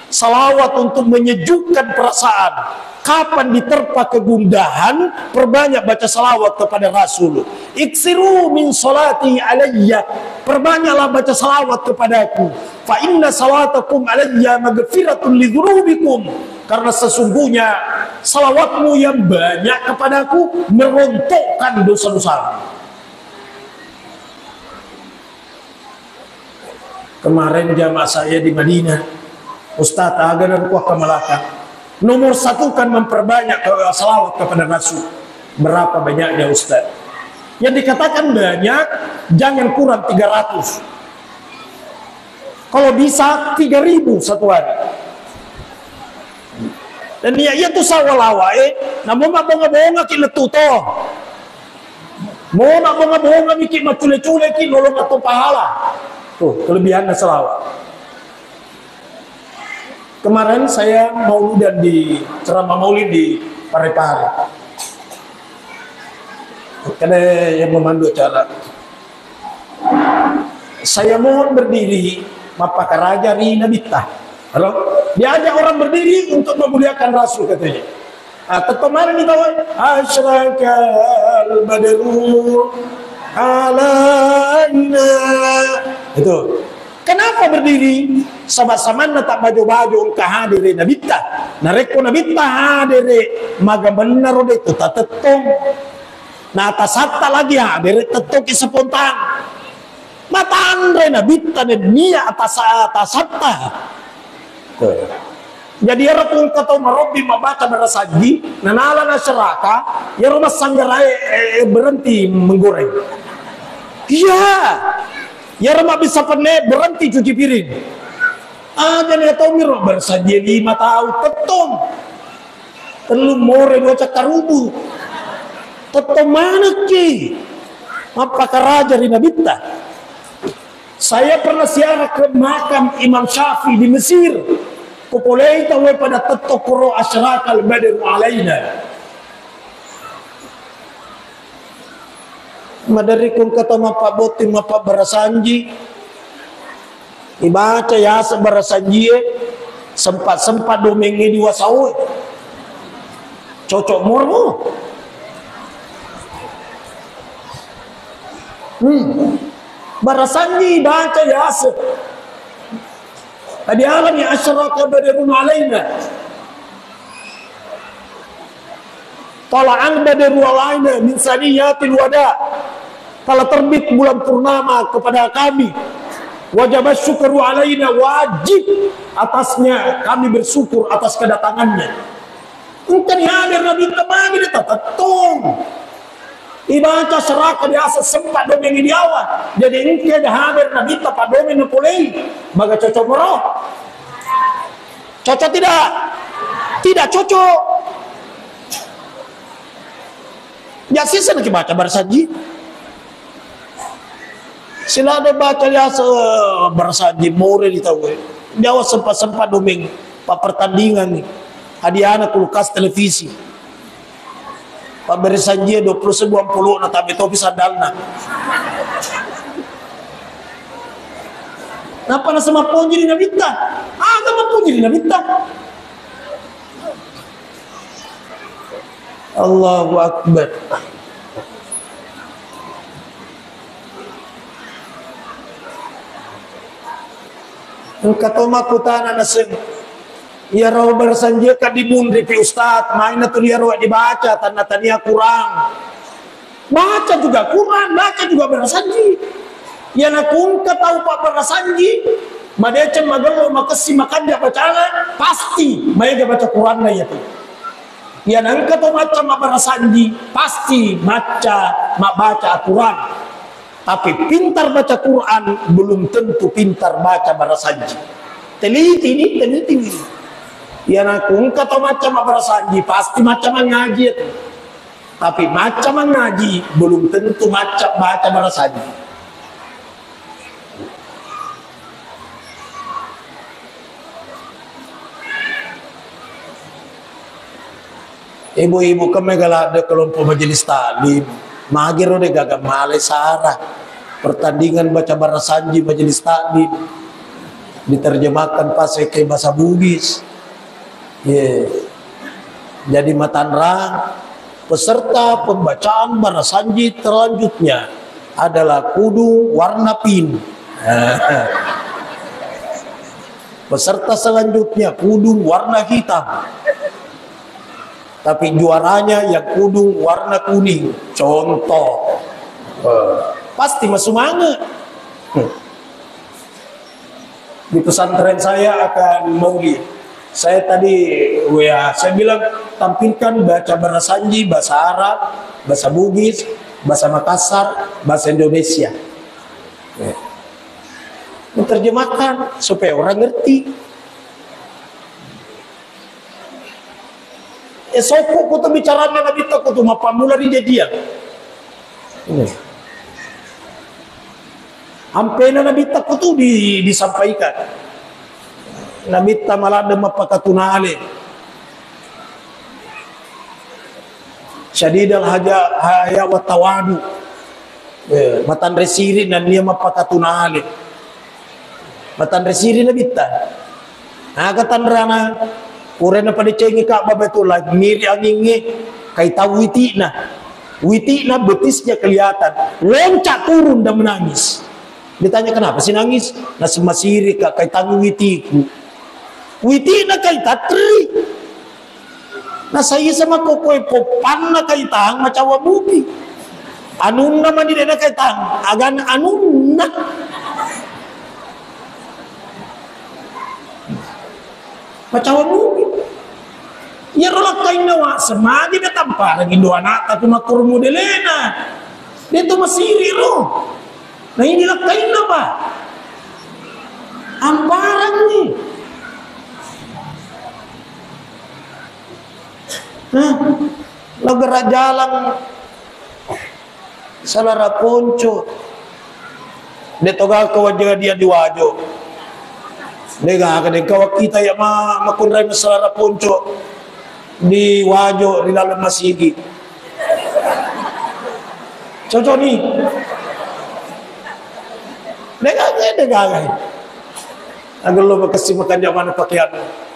Salawat untuk menyejukkan perasaan. Kapan diterpa kegundahan, perbanyak baca salawat kepada Rasul. Iksiru min salati alayya. Perbanyaklah baca salawat kepadaku. Fa inna salatakum alayya magfiratun li dzunubikum. Karena sesungguhnya salawatmu yang banyak kepadaku merontokkan dosa-dosamu. Kemarin jamaah saya di Madinah, Ustaz, aga naruku akkamalaka. Nomor satu kan memperbanyak ke-, salawat kepada Rasul. Berapa banyaknya, Ustaz? Yang dikatakan banyak, jangan kurang tiga ratus. Kalau bisa, tiga ribu satu hari. Dan iya, iya tu sawalawa, eh, namun mabonga-bonga ki letu to. Mona bonga-bonga miki, macule-cule ki, nolong atau pahala. Tuh, kelebihannya selawat. Kemarin saya mauludan di ceramah maulid di Parepare. Ada yang memandu acara. Saya mohon berdiri, mappakaraja ri Nabitta. Halo? Diajak orang berdiri untuk memuliakan Rasul katanya. Ah, tetto manenni tawwe, "Asyraqal badru alaina." Itu. Kenapa berdiri? Sama-samanna tak bajo-bajo engka hadere Nabitta. Narekko Nabitta hadere, maga mennaro de tu tatettong. Na atasatta lagi hadere tettoki spontan. Matanre Nabitta nennia atasa-, atasatta. Jadi ero ku engka tau marobbi mabbaca barasanji, nanala nasyraka, iyaro massanggarae, eh, berhenti menggoreng. Iya. Iyaro mabbissa penne berhenti cuci piring. Aja ni tau miro barasanji lima tau tettong. Tellu more dua cakkarubu. Tettong manekki. Mappakaraja ri Nabitta. Saya pernah ziarah ke makam Imam Syafi'i di Mesir. Kupolei tauwe pada tettong koro asyraqal badru alaina. Maderri ku engka tau mappabotting, mappabarasanji. Ibaca yaseng barasanjie, sempat-sempat domengnge di wasaoe. Cocok moro. Hmm. Barasanji baca yaseng. Tadi alami asyraqal badru alaina. Tala'al badru alaina min saniyatil wada. Telah terbit bulan purnama kepada kami. Wajib syukru alaina, wajib atasnya kami bersyukur atas kedatangannya. Engkani hadir Nabitta magi de' tatettong. Ibaca seraka biasa sempat domengi diawa. Jadi engka de' hadir Nabitta paddomeng napolei. Maga cocok moro? Cocok tidak? Tidak cocok. Ya sisa naki baca barasanji. Sila de' baca biasa barasanji more di tau. Diawa sempat-sempat domeng pa pertandingan ni. Hadiana kulkas, televisi. Pabbere sanjie dua puluh sebu ampolo na tabe topi sandalna. Napa nasa mapponji di Nabitta? Aga mapponji di Nabitta? Allahu Akbar. Engka to makkutana naseng, iyaro barasanjie ka dimunri pi ustaz, maina tu iyaro dibaca, tanna tania kurang. Baca juga Quran, baca juga barasanji. Iyana ku engka tau pabbarasanji, madeceng, magello, makessi, makanja bacana, pasti maega baca Quranna iyatu. Iyana engka to macca mabbarasanji, pasti macca mabbaca Quran. Tapi pintar baca Quran belum tentu pintar baca barasanji. Teliti ni, teliti ni. Iyana ku engka to macca mabbarasanji, pasti macca mangaji iyatu. Tapi macca mangaji belum tentu macca baca barasanji. Ibu-ibu, kan mega ladde kelompok majelis taklim, magiro de' gaga malai sara pertandingan baca barasanji majelis taklim, diterjemahkan pakai bahasa Bugis. Ye. Jadi matanrang, peserta pembacaan barasanji selanjutnya adalah kudung warna pink. Peserta selanjutnya kudung warna hitam. Tapi juaranya yang kudung warna kuning. Contoh. Eh, pasti masumanga. Hmm. Di pesantren saya akan maulid. Saya tadi W A, saya bilang, "Tampilkan baca barasanji, bahasa Arab, bahasa Bugis, bahasa Makassar, bahasa Indonesia." Ya. Menerjemahkan supaya orang ngerti. Eh, sokko ko tu bicarana Nabitta ko tu mappammula ri jajiang. Hmm. Ampena Nabitta ko tu di-, disampaikan. Nabitta maladde mappakatunale. Syadidal haja-, haya wa tawadu. Eh, matanre siri nennia mappakatunale. Matanre siri Nabitta. Aga tanrana, purana padecengi Ka'bah Baitullah, miri angingnge, kaitang witi'na. Witi'na betisnya kelihatan. Loncat turun dan menangis. Ditanya, "Kenapa sih nangis?" "Naseng masiri ka, kaitang witiku." Witi'na kaitang teri. Nasaisa makkokkoe poppanna kaitang macawa mupi. Anunna mani de' nakaitang, agana anunna. Macawa mupi. Iyaro lakkainna wa semagi de' tamparengi do ana'ta tu makkoro modelena. De' tu masiri ro. Nah, ini lakkainna, Pak. Amparang ni. Nah, lo gerak jalan salara ponco. De' toga kawajjadian di Wajo. De' gaga de' kawakita ya ma-, makunrai salara ponco di Wajo ri laleng masigi. Cocok ni. De' gaga, de' gaga. Agello makessi makanja mana pakeanna.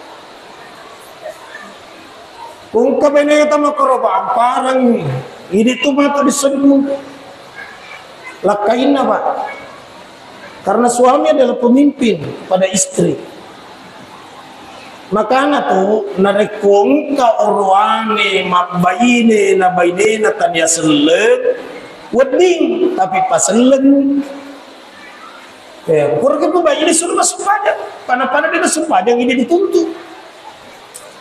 Engka beneta makkoro, Pak, amparang. Idi tu matu disennu lakkainna, Pak. Karena suami adalah pemimpin pada istri. Makana tu, narekko engka oroane mabbaine na bainena tania selleng, wedding, tapi paselleng. Eh, pura ke pembayi ini suruh masuk pajak. Pada-pada dia masuk pajak ini dituntut.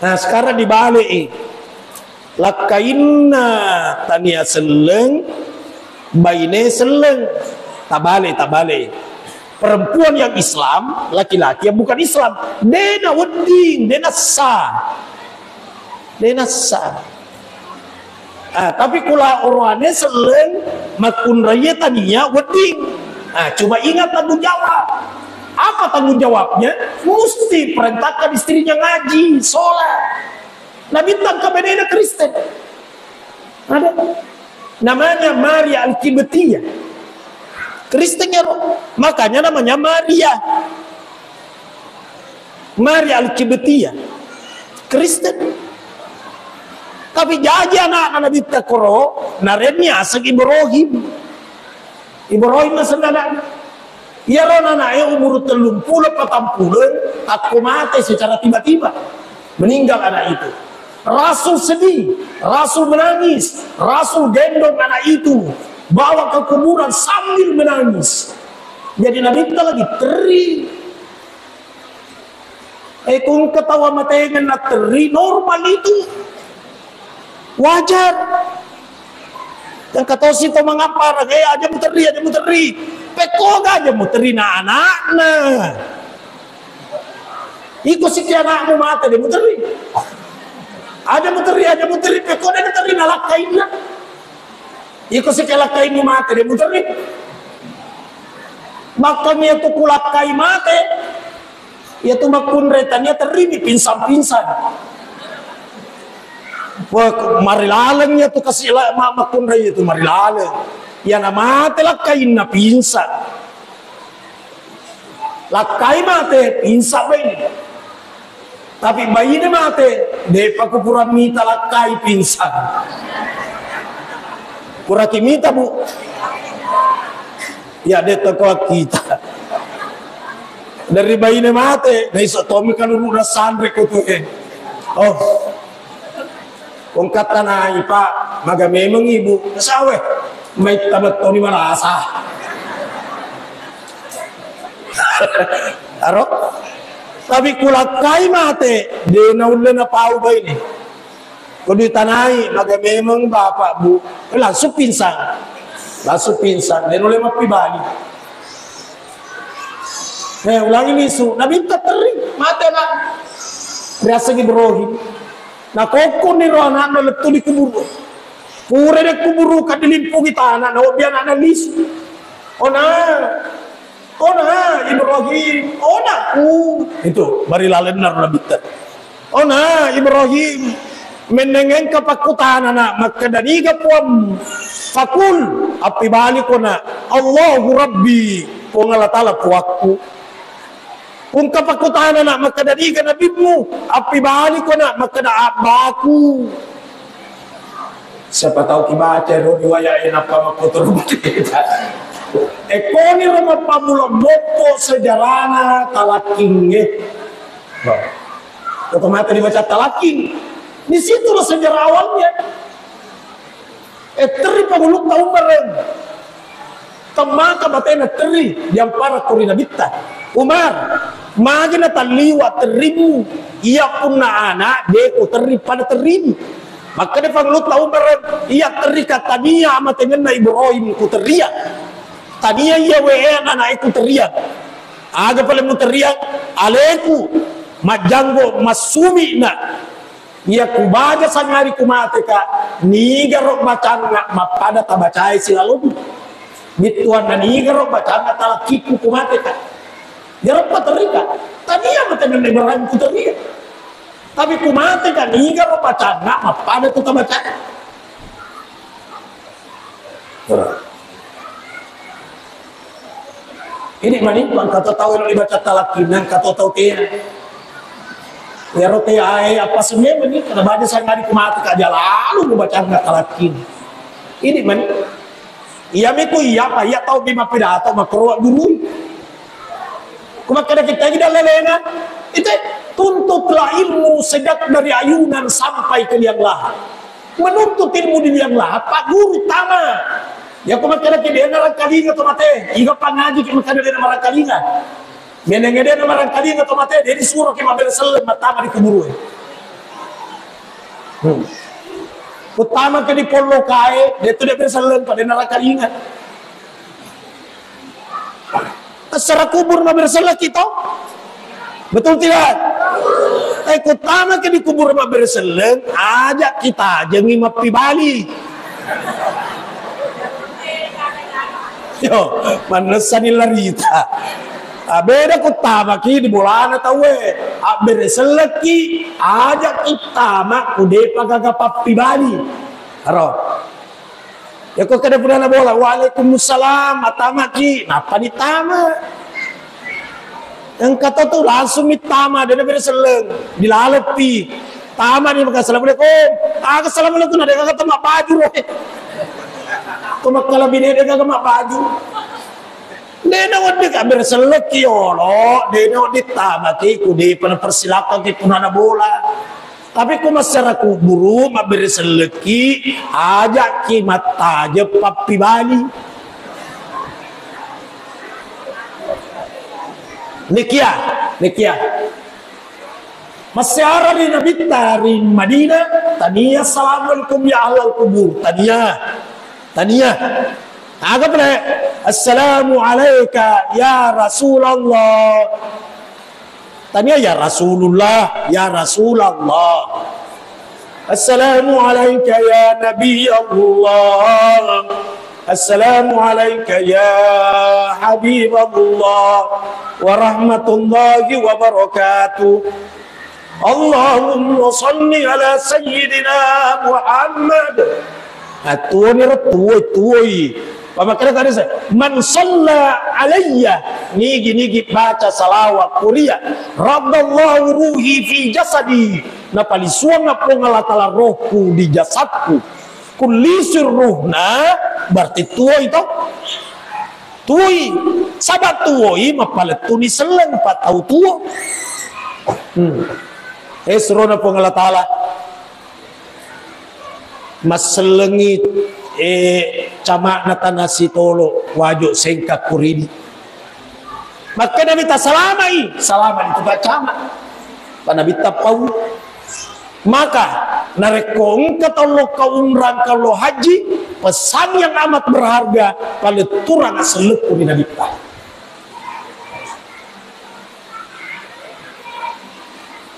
Nah, sekarang dibalik, eh. Lakkainna tania selleng, baine selleng. Tabale, tabale. Perempuan yang Islam, laki-laki yang bukan Islam. Dena wedding, dena sah. Dena sah. Ah, tapi kula oroane selleng, makkunraie tania wedding. Ah, cuma ingat tanggung jawab. Apa tanggung jawabnya? Mesti perintahkan istrinya ngaji, sholat. Nabitta engka benena Kristen. Ada. Namanya Maria Al-Qibtiyah. Kristen ero. Makanya namanya Maria. Maria Al-Qibtiyah. Kristen. Tapi jaji anakna Nabitta koro, narenni aseng Ibrahim. Ibrahim asenna anakna. Iyaro nanae umur tellung pulo patang pulo, takko mate secara tiba-tiba. Meninggal anak itu. Rasul sedih, Rasul menangis, Rasul gendong anak itu, bawa ke kuburan sambil menangis. Jadi Nabitta lagi teri. Eh, kung ketawa matengeng na teri, normal itu. Wajar. Yang katosi to mangappareng, eh, aja muterri, aja muterri. Pekkoga aja muterri na anakna. Iko siki anakmu mate, de muterri. Aja muterri, aja muterri, pekko de muterri na lakkainna. Iko siki lakkainmu mate, de muterri. Makkami itu kulakkai mate. Iyatu makkunrai tania terrini pinsang-pinsang. Wah, marilaleng iyatu kasi la-, ma-, makkunrai iyatu marilaleng. Iyana mate lakkainna pinsang. Lakkai mate pinsang baine. Tapi baine mate, depa kupura mita lakkai pinsang. Puraki mita, Bu. Ya, de toko kita. Dari baine mate, naiso tommi kaluruna sanre ko tu, eh. Oh. Kongkatta nai, Pak, maga memeng Ibu. Sawe, mai tabettoni malasa. Aro? Tapi kulakkai mate, de naulle napau baine. Ko ditanai, maga memeng Bapak, Bu. Eh, langsung pingsan. Langsung pingsan. De nulle mappibali. Eh, ulangi lisu. Nabitta terri, mate anak. Riaseng Ibrahim. Nakokkoni ro anakna lettu di kuburu. Pura de kuburu, ka dilimpungi tanah, naobbi anakna lisu. Ona. Ona Ibrahim, onaku. Itu, bari lalenna ro Nabitta. Ona Ibrahim, mennengengka pakkutana na, makkeda niga Puang? Fakul, appibaliko na, Allahu Rabbi, Puang Allah Ta'ala puakku. Ungka pakkutana na, makkeda niga nabimmu? Appibaliko na, makkeda abbaku. Siapa tahu kibaca ro riwayat e nappa makkotoro berita. Ekoni ro mappammula moppo sejarana talakkingnge. Nah, otomatis dibaca talakking. Di situlah sejarah awalnya. Eh, terri pangulutta Umar, eh. Temmaka batena terri, diampara ko ri Nabitta. Umar, magi natalliwa terrimmu? Iya punna anak, de ko terri pada terrimmu. Makkeda pangulutta Umar, eh, iya terri ka tania amatengenna Ibrahim ku teria. Tania iya we anakku teria. Aga pale muteria, aleku majjanggo massumi na. Iya kubaja sangari kumateka, nigaro bacanna mappada tabacai silalommu. Bittuanna nigaro bacanna talakkiku kumateka. Jarappa terika, tania mate menne barang kuteria. Tapi kumateka nigaro bacanna mappada tu tabacai. Ini mani, engka to tau elo dibaca talakkinna, engka to tau tea. Iyaro tea e, apa semua mani, karena baca sangari kumata kaja lalu dibaca talakkin. Ini mani, iya miku iya, apa iya tau bima pidato, makro guru. Kumakkeda kita ini dalelena, itu tuntutlah ilmu sejak dari ayunan sampai ke liang lahat. Menuntut ilmu di liang lahat, Pak Guru, tamat. Yako makkeda ke de' namarengkalinga to mate, iga pangaji ke makkeda de' namarengkalinga. Menenge de' namarengkalinga to mate, de' disuroki mabbere selleng mattama di kuburu e. Hmm. Kuttama ke di polloka e, de' tu de' bere selleng, pada de' namarengkalinga. Secara kubur mabbere selleng ki to? Betul tidak? Eh, kuttama ke di kubur mabbere selleng, aja' ki tajengi mappibali. Yo, mannessani larita. Ah, beda kuttama ki di bolana tauwe. Abbere selleng ki, aja' ki tama ku de'pa gaga pappibali. Aro. Yako kada pudana bola, "Waalaikumsalam, mattama ki." Nappa ditama. Engka to tu langsung mittama, de' nabere selleng, dilaleppi. Tama ni maka, "Assalamualaikum." Aga assalamualaikum, na de' gaga tama baju ro. Ko makkalabi de' gaga ma baju. De' nawedding ka bere selleng ki yolo, de' nawedding tama ki, ku de'pa napersilakang ki punana bola. Tapi ku massara kuburu mabbere selleng ki, aja' ki mattajeng pappibali. Nekia, nekia. Massiara ri Nabitta ri Madinah, tania assalamualaikum ya ahlal kubur, tania. Tania. Aga pale, "Assalamu alaika ya Rasulullah." Tania ya Rasulullah, ya Rasulallah. "Assalamu alaika ya Nabi Allah. Assalamu alaika ya Habib Allah. Wa rahmatullahi wa barakatuh." Allahumma salli ala sayyidina Muhammad. Nah, tuoni ro, tuoi, tuoi. Pamakkeda tadi saya, "Man salla alayya," nigi-nigi baca salawat kuria, "raddallahu ruhi fi jasadi," napalisuang Puang Allah Taala rohku di jasadku. Kullisir ruhna, berarti tuoi to. Tuoi, saba' tuoi mappalettuni selleng, pa tau tuo. Hmm. Eh, surona Puang Allah Taala. Massellengi, eh, cama'na Tana Sitolo, Wajo Sengka Kuridi. Makkedami, "Tasalamai." Salama itu Pak Camat. Pak Nabi tapau. Maka, narekko engka tau lokka umrah, engka lo haji, pesan yang amat berharga, paletturang sellekku di Nabitta.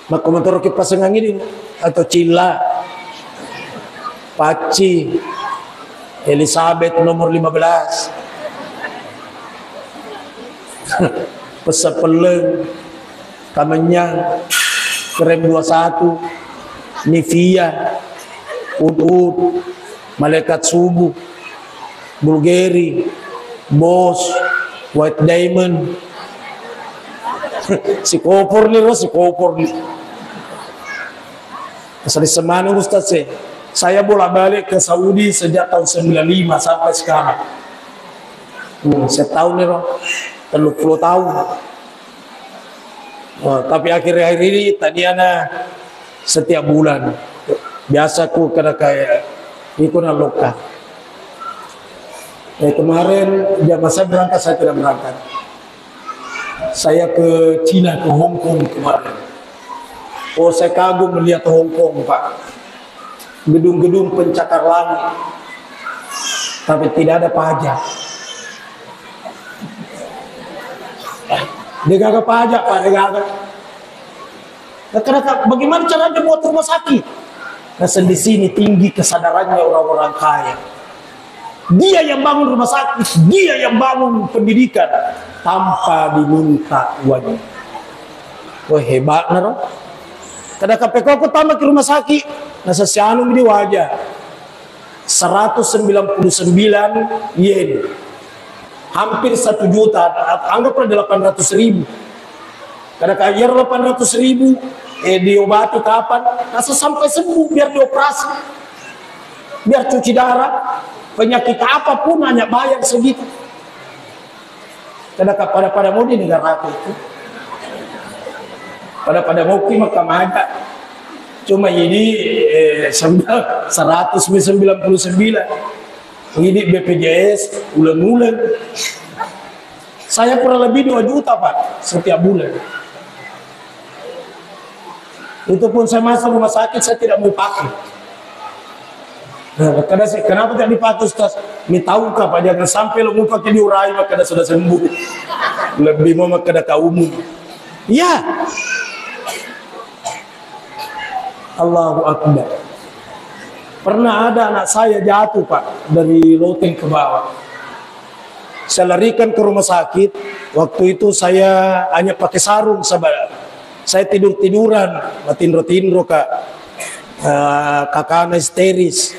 Makko motoroki pasengang ini, atau Cilla, Pacci, Elizabeth nomor lima belas. Pessa pelleng, kamennyang, krem dua satu, Nivea, Ud Ud, malaikat subuh, Bulgari, Bos, White Diamond. Sikopor ni ro, sikopor ni. Asal semana Ustaz, saya bolak-balik ke Saudi sejak tahun sembilan lima sampai sekarang. Hmm, setahun ni ro, tellu puluh tahun. Oh, tapi akhir-akhir ini taniana setiap bulan. Biasa ku kena kayak iko na lokka. Eh, kemarin jamaah saya berangkat, saya tidak berangkat. Saya ke Cina, ke Hong Kong kemarin. Oh, saya kagum melihat Hong Kong, Pak. Gedung-gedung pencakar langit. Tapi tidak ada pajak. Degaga pajak, Pak, degaga. Nah, kenapa? Bagaimana caranya buat rumah sakit? Nah, di sini tinggi kesadarannya orang-orang kaya. Dia yang bangun rumah sakit, dia yang bangun pendidikan tanpa diminta uang. Wah, hebat, naro. Kada kapekoko tambah ke rumah sakit, nah, sesianu di wajah. Seratus sembilan puluh sembilan yen. Hampir satu juta, anggaplah delapan ratus ribu. Kada kaya delapan ratus ribu, eh, diobati kapan, rasa sampai sembuh, biar dioperasi, biar cuci darah, penyakit apapun hanya bayar segitu. Kada ka pada-pada mau di negara aku itu. Pada-pada mau ki maka maga. Cuma ini, eh, sembilan, seratus sembilan puluh sembilan. Ini B P J S, uleng-uleng. Saya kurang lebih dua juta, Pak, setiap bulan. Itu pun saya masuk rumah sakit, saya tidak mau pakai. Nah, kada sih, kenapa tidak dipakai, Ustaz? Ini tahu kah, Pak, jangan sampai lo mau pakai diurai, maka sudah sembuh. Lebih mau maka kaumu. Iya. Allahu Akbar. Pernah ada anak saya jatuh, Pak, dari loteng ke bawah. Saya larikan ke rumah sakit. Waktu itu saya hanya pakai sarung, sabar. Saya tidur-tiduran, matinro-tinro, Kak. Eh, kakana histeris.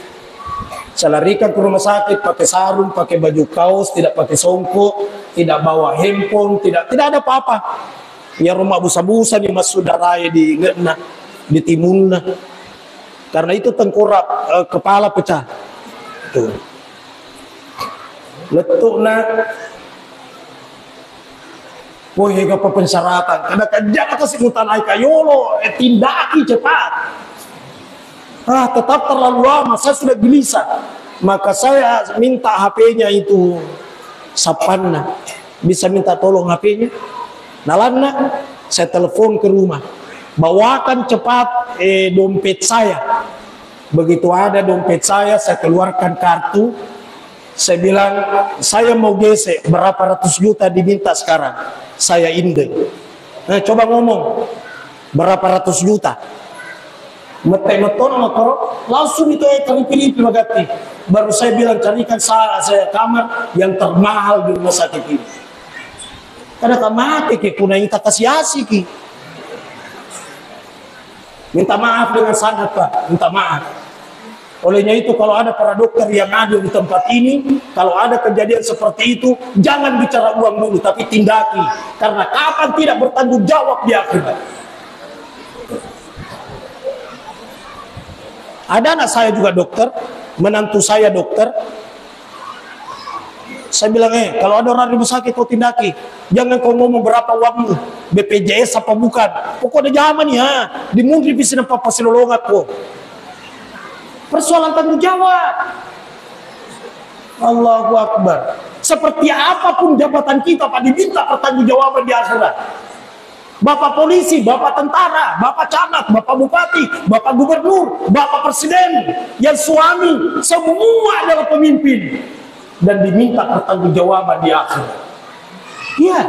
Saya larikan ke rumah sakit pakai sarung, pakai baju kaos, tidak pakai songkok, tidak bawa handphone, tidak, tidak ada apa-apa. Ya, rumah busa-busa nih, Mas, saudara di ngena, di timunna. Karena itu tengkorak, eh, kepala pecah. Tuh. Lettu'na, woi, ega persyaratan. Kada kejam atau si mutanai kayolo, eh, tindaki cepat. Ah, tetap terlalu lama, saya sudah gelisah. Maka saya minta H P-nya itu, sapanna. Bisa minta tolong H P-nya? Nalanna, saya telepon ke rumah. Bawakan cepat, eh, dompet saya. Begitu ada dompet saya, saya keluarkan kartu. Saya bilang, "Saya mau gesek, berapa ratus juta diminta sekarang?" Saya inde. Nah, coba ngomong, berapa ratus juta? Mette metona motoro, langsung itu, eh, karipi-ripi magatti. Baru saya bilang, "Carikan sa-, saya kamar yang termahal di rumah sakit ini." Kada kamate ke, kuna ita kasi-asi ki. Minta maaf dengan sangat, Pak. Minta maaf. Olehnya itu, kalau ada para dokter yang hadir di tempat ini, kalau ada kejadian seperti itu, jangan bicara uang dulu, tapi tindaki. Karena kapan tidak bertanggung jawab di akhirat. Ada anak saya juga dokter, menantu saya dokter. Saya bilang, "Eh, kalau ada orang rumah sakit, kau tindaki. Jangan kau ngomong berapa uangmu, B P J S apa bukan. Pokoknya zaman ya, di mundri pisi nampa pasilolongan ko." Persoalan tanggung jawab. Allahu Akbar. Seperti apapun jabatan kita, Pak, diminta pertanggungjawaban di akhirat. Bapak polisi, bapak tentara, bapak camat, bapak bupati, bapak gubernur, bapak presiden, yang suami, semua adalah pemimpin dan diminta pertanggungjawaban di akhirat. Iya,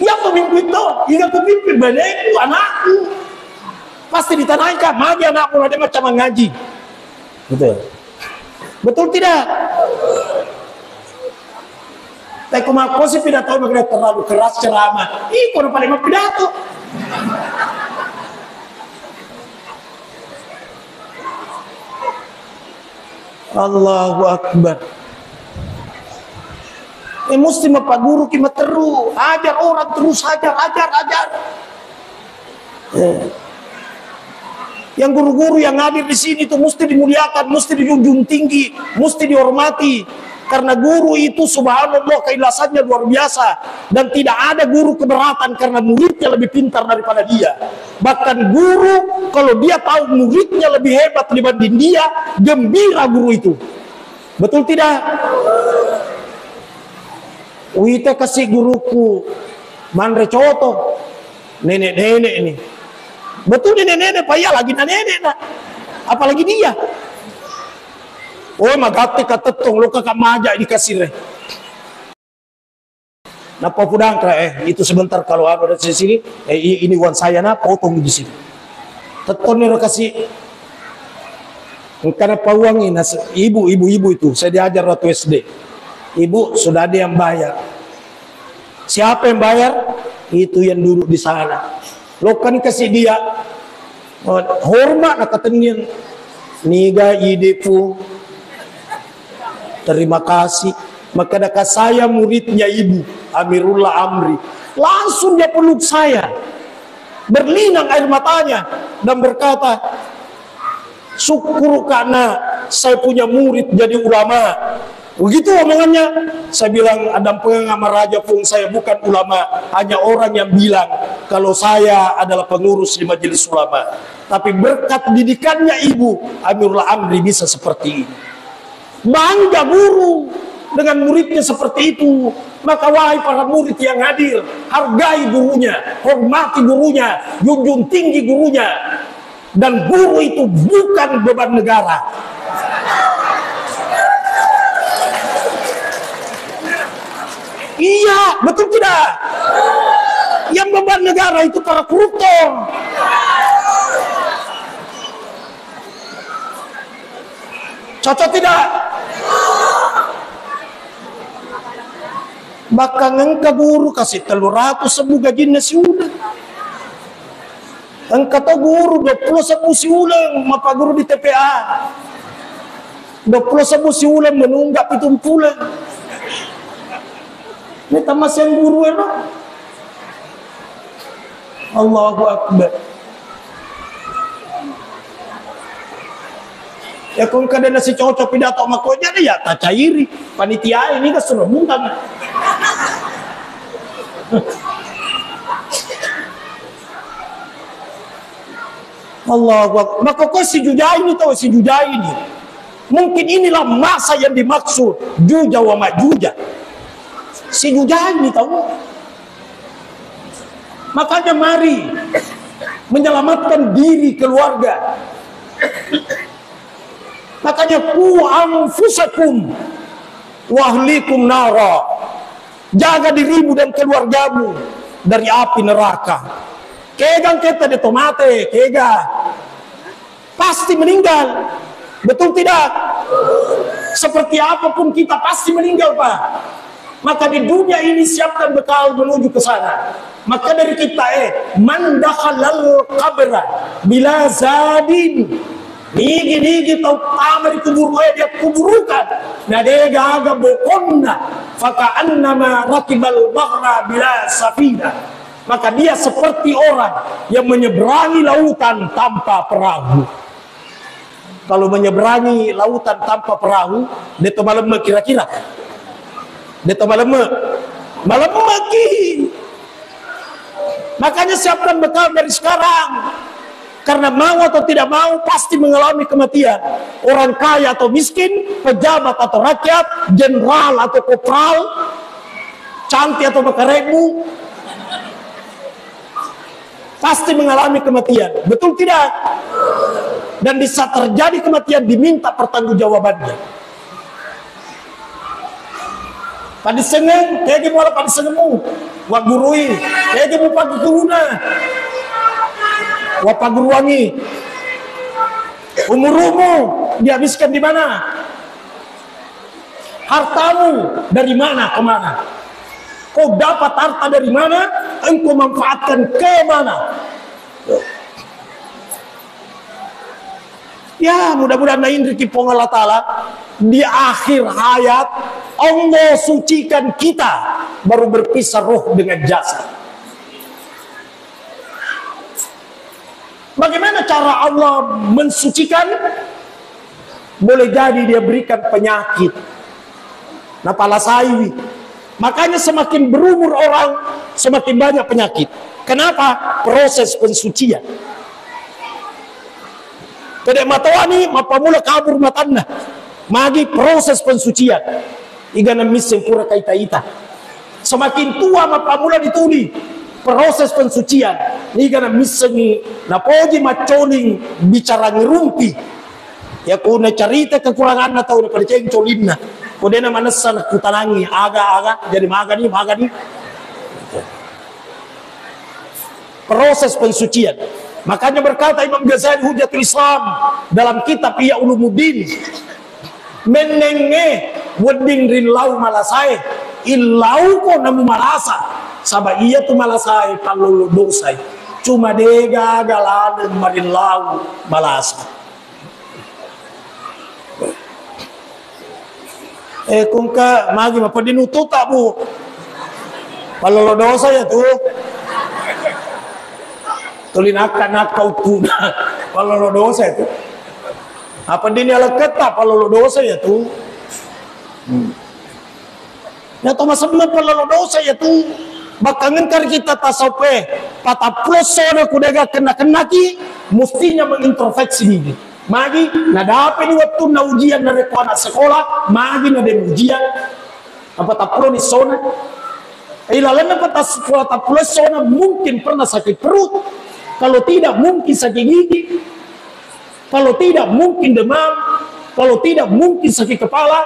iya pemimpin tuh, iya pemimpin, baneku, anakku. Pasti ditanyakan, "Magi anakmu ada macam ngaji?" Betul. Betul tidak? Tapi ko makkosi pidato, makanya terlalu keras ceramah. Ih, ko paling mau pidato. Allahu Akbar. Eh, mesti mapaguru ki materru. Ajar orang terus, ajar, ajar, ajar. Eh. Yang guru-guru yang hadir di sini itu mesti dimuliakan, mesti dijunjung tinggi, mesti dihormati. Karena guru itu, subhanallah, keikhlasannya luar biasa. Dan tidak ada guru keberatan karena muridnya lebih pintar daripada dia. Bahkan guru, kalau dia tahu muridnya lebih hebat dibanding dia, gembira guru itu. Betul tidak? Uite kasi guruku manre coto. Nenek-nenek ini. Betul nenek-nenek, Pak, iya lagi na nenek, Nak. Apalagi dia. Oh, magatti ka tettong, lo kakak majak dikasih re. Nappa pudangkra, eh, itu sebentar kalau anu dari sini, eh, i-, ini uang saya, nah, potong di sini. Tettong niro kasih. Engkana pauangi, nas-, ibu, ibu-ibu itu, saya diajar waktu S D. Ibu, sudah ada yang bayar. Siapa yang bayar? Itu yang duduk di sana. Lokan kasih dia. Oh, hormat nakatennian. Niga idepu. Terima kasih. Maka saya muridnya ibu, Amirullah Amri. Langsung dia peluk saya. Berlinang air matanya dan berkata, "Syukur karena saya punya murid jadi ulama." Begitu omongannya. Saya bilang, "Ada pengen sama raja pun saya bukan ulama, hanya orang yang bilang kalau saya adalah pengurus di majelis ulama." Tapi berkat didikannya ibu, Amirullah Amri bisa seperti ini. Bangga guru dengan muridnya seperti itu. Maka wahai para murid yang hadir, hargai gurunya, hormati gurunya, junjung tinggi gurunya. Dan guru itu bukan beban negara. Iya, betul tidak? Yang beban negara itu para koruptor. Cocok tidak? Bahkan engka guru kasih tellu ratu sebbu gajinna siuleng. Engka to guru dua puluh sebbu siuleng mappaguru di T P A. Dua puluh sebbu siuleng menunggak pitung puluh. Ini tamaseng guru ero. Allahu Akbar. Ya, kong kada nasi cocok pidato mako jadi ya tacairi. Panitia ini kan suruh mungkang. Allahu Akbar. Maka kau si Juja ini tahu si Juja ini. Mungkin inilah masa yang dimaksud Juja wa Majuja. Si Juja ini tahu. Makanya mari menyelamatkan diri keluarga. Makanya ku anfusakum wa ahlikum nara. Jaga dirimu dan keluargamu dari api neraka. Kega kita de tomate, kega pasti meninggal. Betul tidak? Seperti apapun kita pasti meninggal, Pak. Maka di dunia ini siapkan bekal menuju ke sana. Maka dari kita eh, man dakhalal qabra bila zadin. Nigi-nigi tau tama di kuburu eh, dia kuburukan. Na de gaga bokonna. Faka'annama rakibal bahra bila safina. Maka dia seperti orang yang menyeberangi lautan tanpa perahu. Kalau menyeberangi lautan tanpa perahu, de to malemme kira-kira. De to malemme. Malemme ki. Makanya siapkan bekal dari sekarang. Karena mau atau tidak mau, pasti mengalami kematian. Orang kaya atau miskin, pejabat atau rakyat, jenderal atau kopral, cantik atau makarebu, pasti mengalami kematian. Betul tidak? Dan di saat terjadi kematian, diminta pertanggungjawabannya. Padissengeng, kege muala padissengemmu. Waggurui, kege mu pagguruna. Wapagguruangi. Umurumu dihabiskan di mana? Hartamu dari mana ke mana? Kau dapat harta dari mana? Engkau manfaatkan ke mana? Ya, mudah-mudahan nainriki Puang Allah Ta'ala di akhir hayat, Allah sucikan kita, baru berpisah roh dengan jasad. Bagaimana cara Allah mensucikan? Boleh jadi dia berikan penyakit. Napalasaiwi. Makanya semakin berumur orang, semakin banyak penyakit. Kenapa? Proses pensucian. Pede matoani, mappamula kabur matanna. Magi proses pensucian. Igana misseng pura kaita-ita. Semakin tua, mappamula dituli proses pensucian. Igana missengi napoji macconing bicara ngirumpi. Ya, ku nacarita kekuranganna tau, napadecengi colinna. Ko dena manessa nakutanangi, aga, aga, jadi magani, magani. Proses pensucian. Makanya berkata Imam Ghazali Hujjatul Islam dalam kitab Ihya Ulumuddin, mennengnge wedding rillau malasae, illauko namu malasa, saba iyatu malasae pallolo dosai. Cuma degaga laleng marillau malasa. Eh, kungka magi mapedding ututa, Bu. Pallolo dosa ya tu. Tuli nakka-nakka uttuna. Pallolo dosa ya tu. Apa dini alaketta pallolo dosa ya tu. Hmm. Nato masemma pallolo dosa ya tu. Bakkangen kari kita tasawuf e. Patappulo sona kudaga kenna-kennaki, mestinya mengintrospeksi diri. Magi nadapi ni wettunna ujian narekko anak sekolah, magi na de ujian. Apa tappulo ni sona? Ilalenna pata sekolah tappulo sona mungkin pernah sakit perut. Kalau tidak mungkin sakit gigi. Kalau tidak mungkin demam. Kalau tidak mungkin sakit kepala.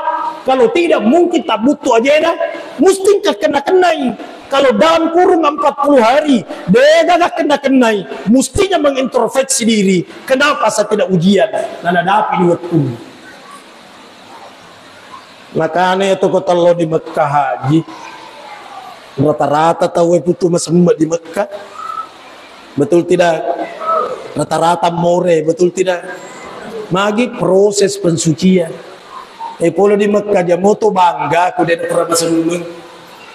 Kalau tidak mungkin tak butuh ajena. Mesti kena-kenai. Kalau dalam kurung empat puluh hari, dega kena-kenai. Mestinya mengintrospeksi diri. Kenapa saya tidak ujian? Nana dapi dua puluh. Makanya itu kota lo di Mekah haji. Rata-rata tahu itu masemme di Mekah. Betul tidak? Rata-rata more, betul tidak? Magi proses pensucian. Eh, polo di Mekah aja moto bangga, aku dia pernah masemme.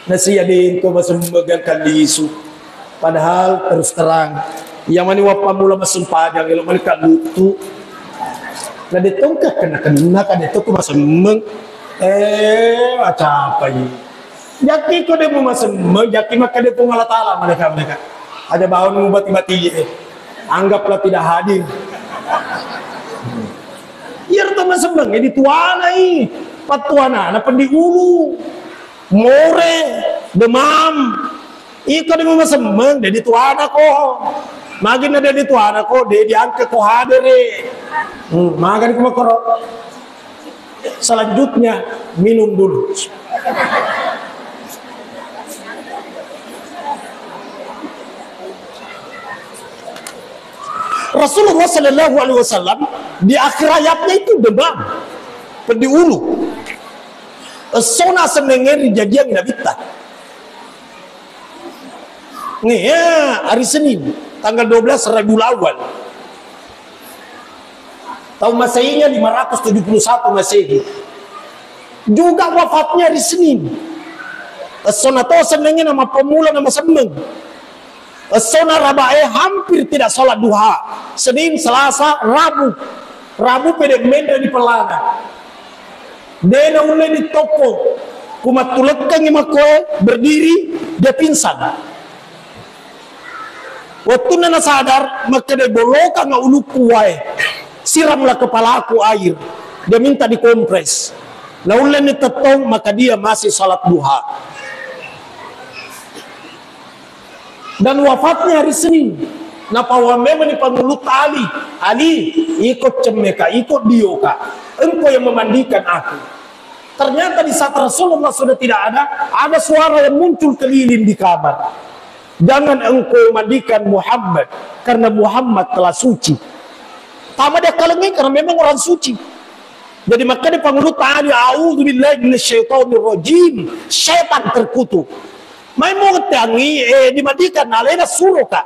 Nasi ada yang kau masemme gangkan lisu. Padahal terus terang, iya mani wappammula massempajang, elo mani kaluttu. Na de tongka kena-kena, ka de tongka masemmeng. Eh, macapa i. Jaki ko de mu masemmeng, jaki makkeda Puang Allah Taala, malaikat-malaikat. Aja bawa mu bati-bati, eh. Anggaplah tidak hadir. Iya, to masemmeng, eh, dituanai. Pattuana, na pendi ulu. More, demam. Iko de mu masemmeng, de dituanako. Magi na de dituanako, de diangke ko hadere. Hmm, magani ko makoro. Selanjutnya, minum dulu. Rasulullah Shallallahu Alaihi Wasallam di akhir hayatnya itu demam, pendi ulu. Sona sennengeri jajiang Nabitta. Nih, ya, hari Senin, tanggal dua belas Rabiul Awal. Tahun Masehinya lima ratus tujuh puluh satu Masehi. Juga wafatnya hari Senin. Sona to sennengena mappamula na masemmeng. Essona Rabae hampir tidak sholat duha. Senin, Selasa, Rabu. Rabu pede menre di pelana. De naulle ni toko. Kumattulekkengi makkoe berdiri, dia pingsan. Wettunna nasadar, makkeda, "Bolokang ulukku wae. Siramlah kepalaku air." Dia minta dikompres. Naulle ni tettong, maka dia masih sholat duha. Dan wafatnya hari Senin. Napawa memang ni pangulutta Ali. "Ali, iko cemmeka, iko dioka. Engkau yang memandikan aku." Ternyata di saat Rasulullah sudah tidak ada, ada suara yang muncul keliling di kamar. "Jangan engkau mandikan Muhammad, karena Muhammad telah suci." Tama dia kalengi karena memang orang suci. Jadi makkeda pangulutta Ali, "A'udzubillahi minasyaitonirrajim." Setan terkutuk. Mai muteangngi, eh, dimandikan, alena suroka.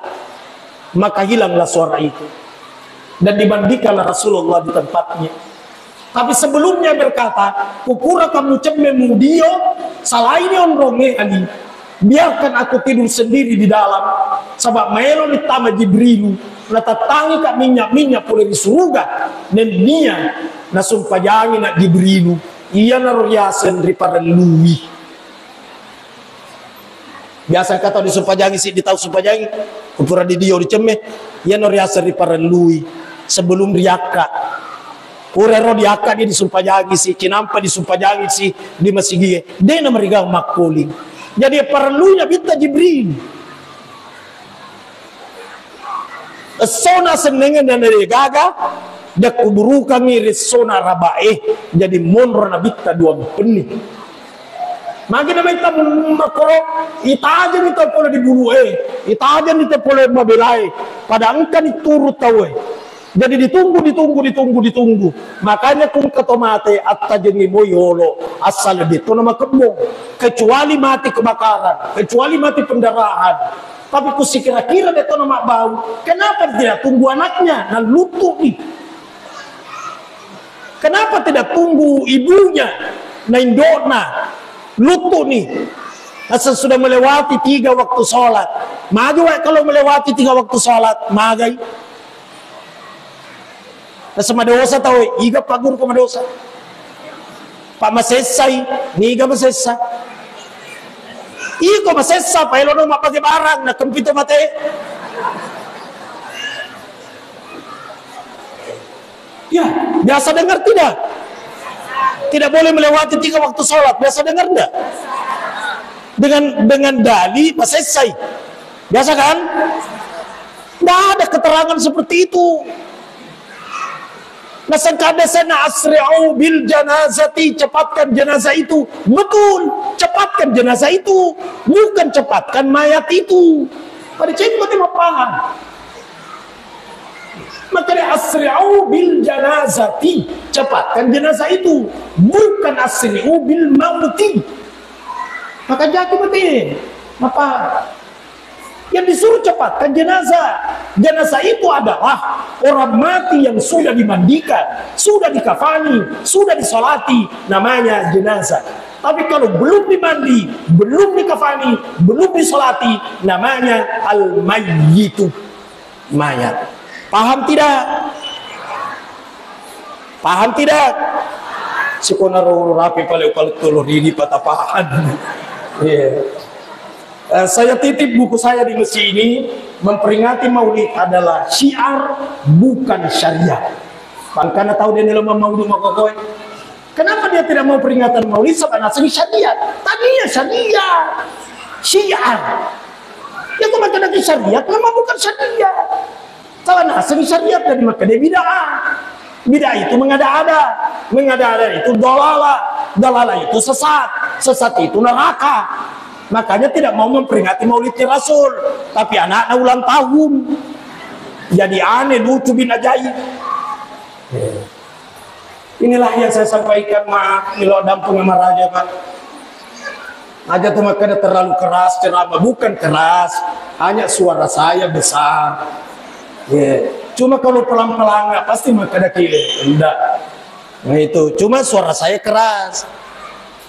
Maka hilanglah suara itu. Dan dimandikanlah Rasulullah di tempatnya. Tapi sebelumnya berkata, "Kupura kamu cemme mudio, salaini onrongnge Ali. Biarkan aku tidur sendiri di dalam, sebab maelo ni tama Jibrilu, natattangi ka minyak-minyak pole ri suruga, nennia nasumpajangi na Jibrilu, iyanaro riaseng riparellui." Biasa engka tau disumpajangi, siddi tau sumpajangi, pura di dio dicemme, iyano riaseng riparellui sebelum riakka. Pura ro diakka, dia disumpajangi si, cinampa disumpajangi si di masigie, de namarigang makkoling. Jadi parellui Nabitta Jibril. Essona sennengenna narigaga, dakkuburukangngi ri essona Rabae, jadi monro Nabitta dua mpenni. Magi namaitta makkoro, itajeng itu pole di bulu e, itajeng itu pole mabelae, pada engkani turu tau e. Jadi ditunggu, ditunggu, ditunggu, ditunggu. Makanya kung keto mate, attajengi moi yolo, asal detto nama kebbo. Kecuali mati kebakaran, kecuali mati pendarahan. Tapi kusikira-kira de tona mabbau, kenapa tidak tunggu anaknya? Nah, luttu ni. Kenapa tidak tunggu ibunya? Nah, indokna. Luttu ni. Asal sudah melewati tiga waktu sholat. Maju wae kalau melewati tiga waktu sholat, magai. Naseng madosa tau, iga Pak Guru ko madosa? Pak masessai, niga masessa? Iko masessa, paelo no mappake barang, na kempito mate. Ya, biasa dengar tidak? Tidak boleh melewati tiga waktu sholat. Biasa dengar tidak? Dengan dengan dalil masessai. Biasa kan? Tidak ada keterangan seperti itu. Nasengka biasana asri'u bil janazati, cepatkan jenazah itu. Betul, cepatkan jenazah itu. Bukan cepatkan mayat itu. Pada cek mati mapaham. Maka dia asri'u bil janazati, cepatkan jenazah itu, bukan asri'u bil mauti. Maka jaki mati. Apa? Yang disuruh cepatkan jenazah. Jenazah itu adalah orang mati yang sudah dimandikan, sudah dikafani, sudah disolati, namanya jenazah. Tapi kalau belum dimandi, belum dikafani, belum disolati, namanya al-mayyitu. Mayat. Paham tidak? Paham tidak? Sikona ro rapi pale pale tolo ridi patapahan. Iya. Eh, saya titip buku saya di masjid ini, memperingati Maulid adalah syiar, bukan syariat. Bangkana tahu dia nilai maulid makokoe. Kenapa dia tidak mau peringatan Maulid? Sebab naseng syariat. Tadi ya syariat. Syiar. Ya, itu macam lagi syariat, memang bukan syariat. Salah naseng syariat dari maka dia bid'ah. Bid'ah itu mengada-ada. Mengada-ada itu dalalah. Dalalah itu sesat. Sesat itu neraka. Makanya tidak mau memperingati Maulidnya Rasul. Tapi anaknya ulang tahun. Jadi aneh, lucu bin ajaib. Inilah yang saya sampaikan, maaf, melo dampeng sama raja, Pak. Aja tuh makanya terlalu keras ceramah, bukan keras, hanya suara saya besar. Ya. Cuma kalau pelan-pelan, nggak pasti makanya kile, enggak. Nah itu, cuma suara saya keras.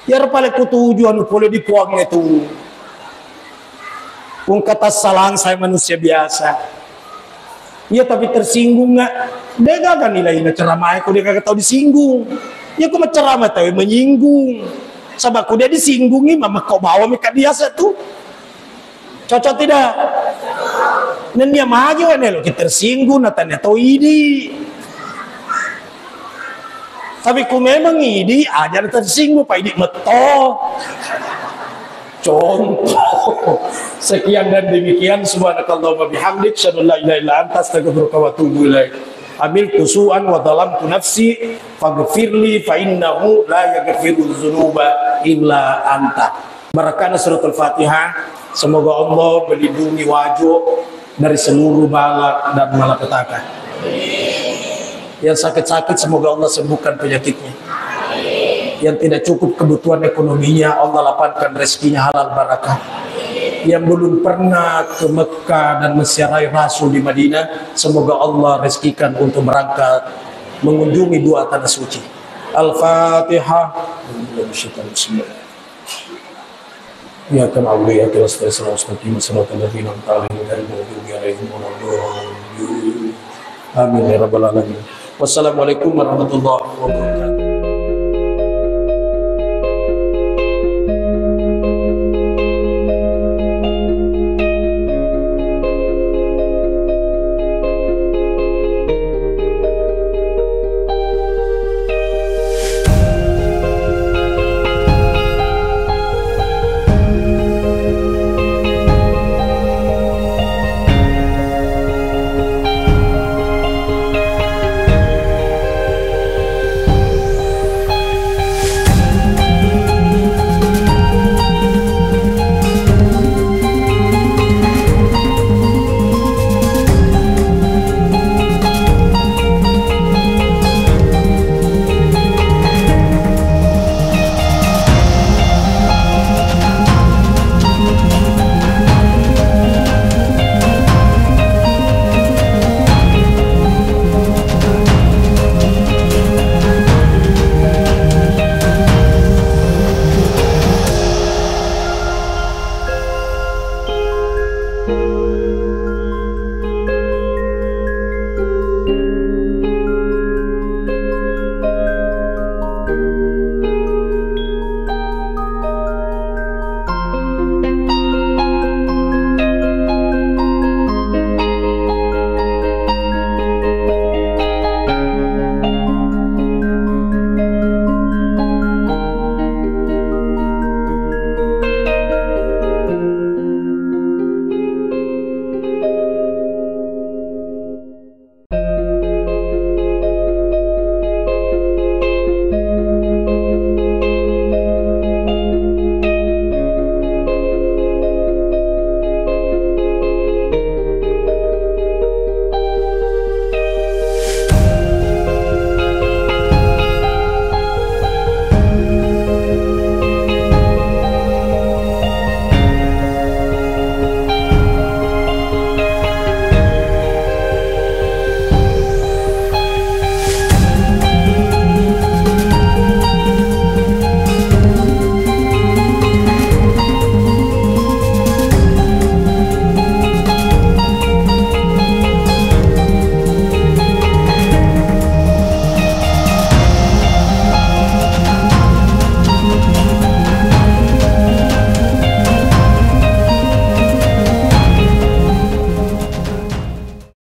Ya paling kutuju anu pole di puang itu. Pung kata salang saya manusia biasa. Iya, tapi tersinggung nggak? Dia gagal nilai ceramah, aku dia kagak tahu disinggung. Ya, aku mau ceramah tapi menyinggung. Sebab aku dia disinggungi, mama kau bawa mereka biasa tuh. Cocok tidak? Nennia maju kan lo kita tersinggung, natanya tahu ini. Tapi ku memang idi aja tersinggung, Pak, idi metto. Contoh. Sekian dan demikian. Subhanakallahumma bihamdik, asyhadu an la ilaha illa anta, astaghfiruka wa atubu ilaik. Amiltu su'an wa zalamtu nafsi, faghfirli fa innahu la yaghfiru dzunuba illa anta. Barakana suratul Fatihah. Semoga Allah melindungi Wajo dari seluruh bala dan malapetaka. Yang sakit-sakit, semoga Allah sembuhkan penyakitnya. Yang tidak cukup kebutuhan ekonominya, Allah lapangkan rezekinya halal barakah. Yang belum pernah ke Mekah dan menziarahi Rasul di Madinah, semoga Allah rezekikan untuk berangkat mengunjungi dua tanah suci. Al-Fatihah. Iyyaka na'budu wa iyyaka nasta'in, ihdinas siratal mustaqim, siratal ladzina an'amta 'alaihim, ghairil maghdubi 'alaihim waladdallin. Amin ya rabbal alamin. Wassalamualaikum warahmatullahi wabarakatuh.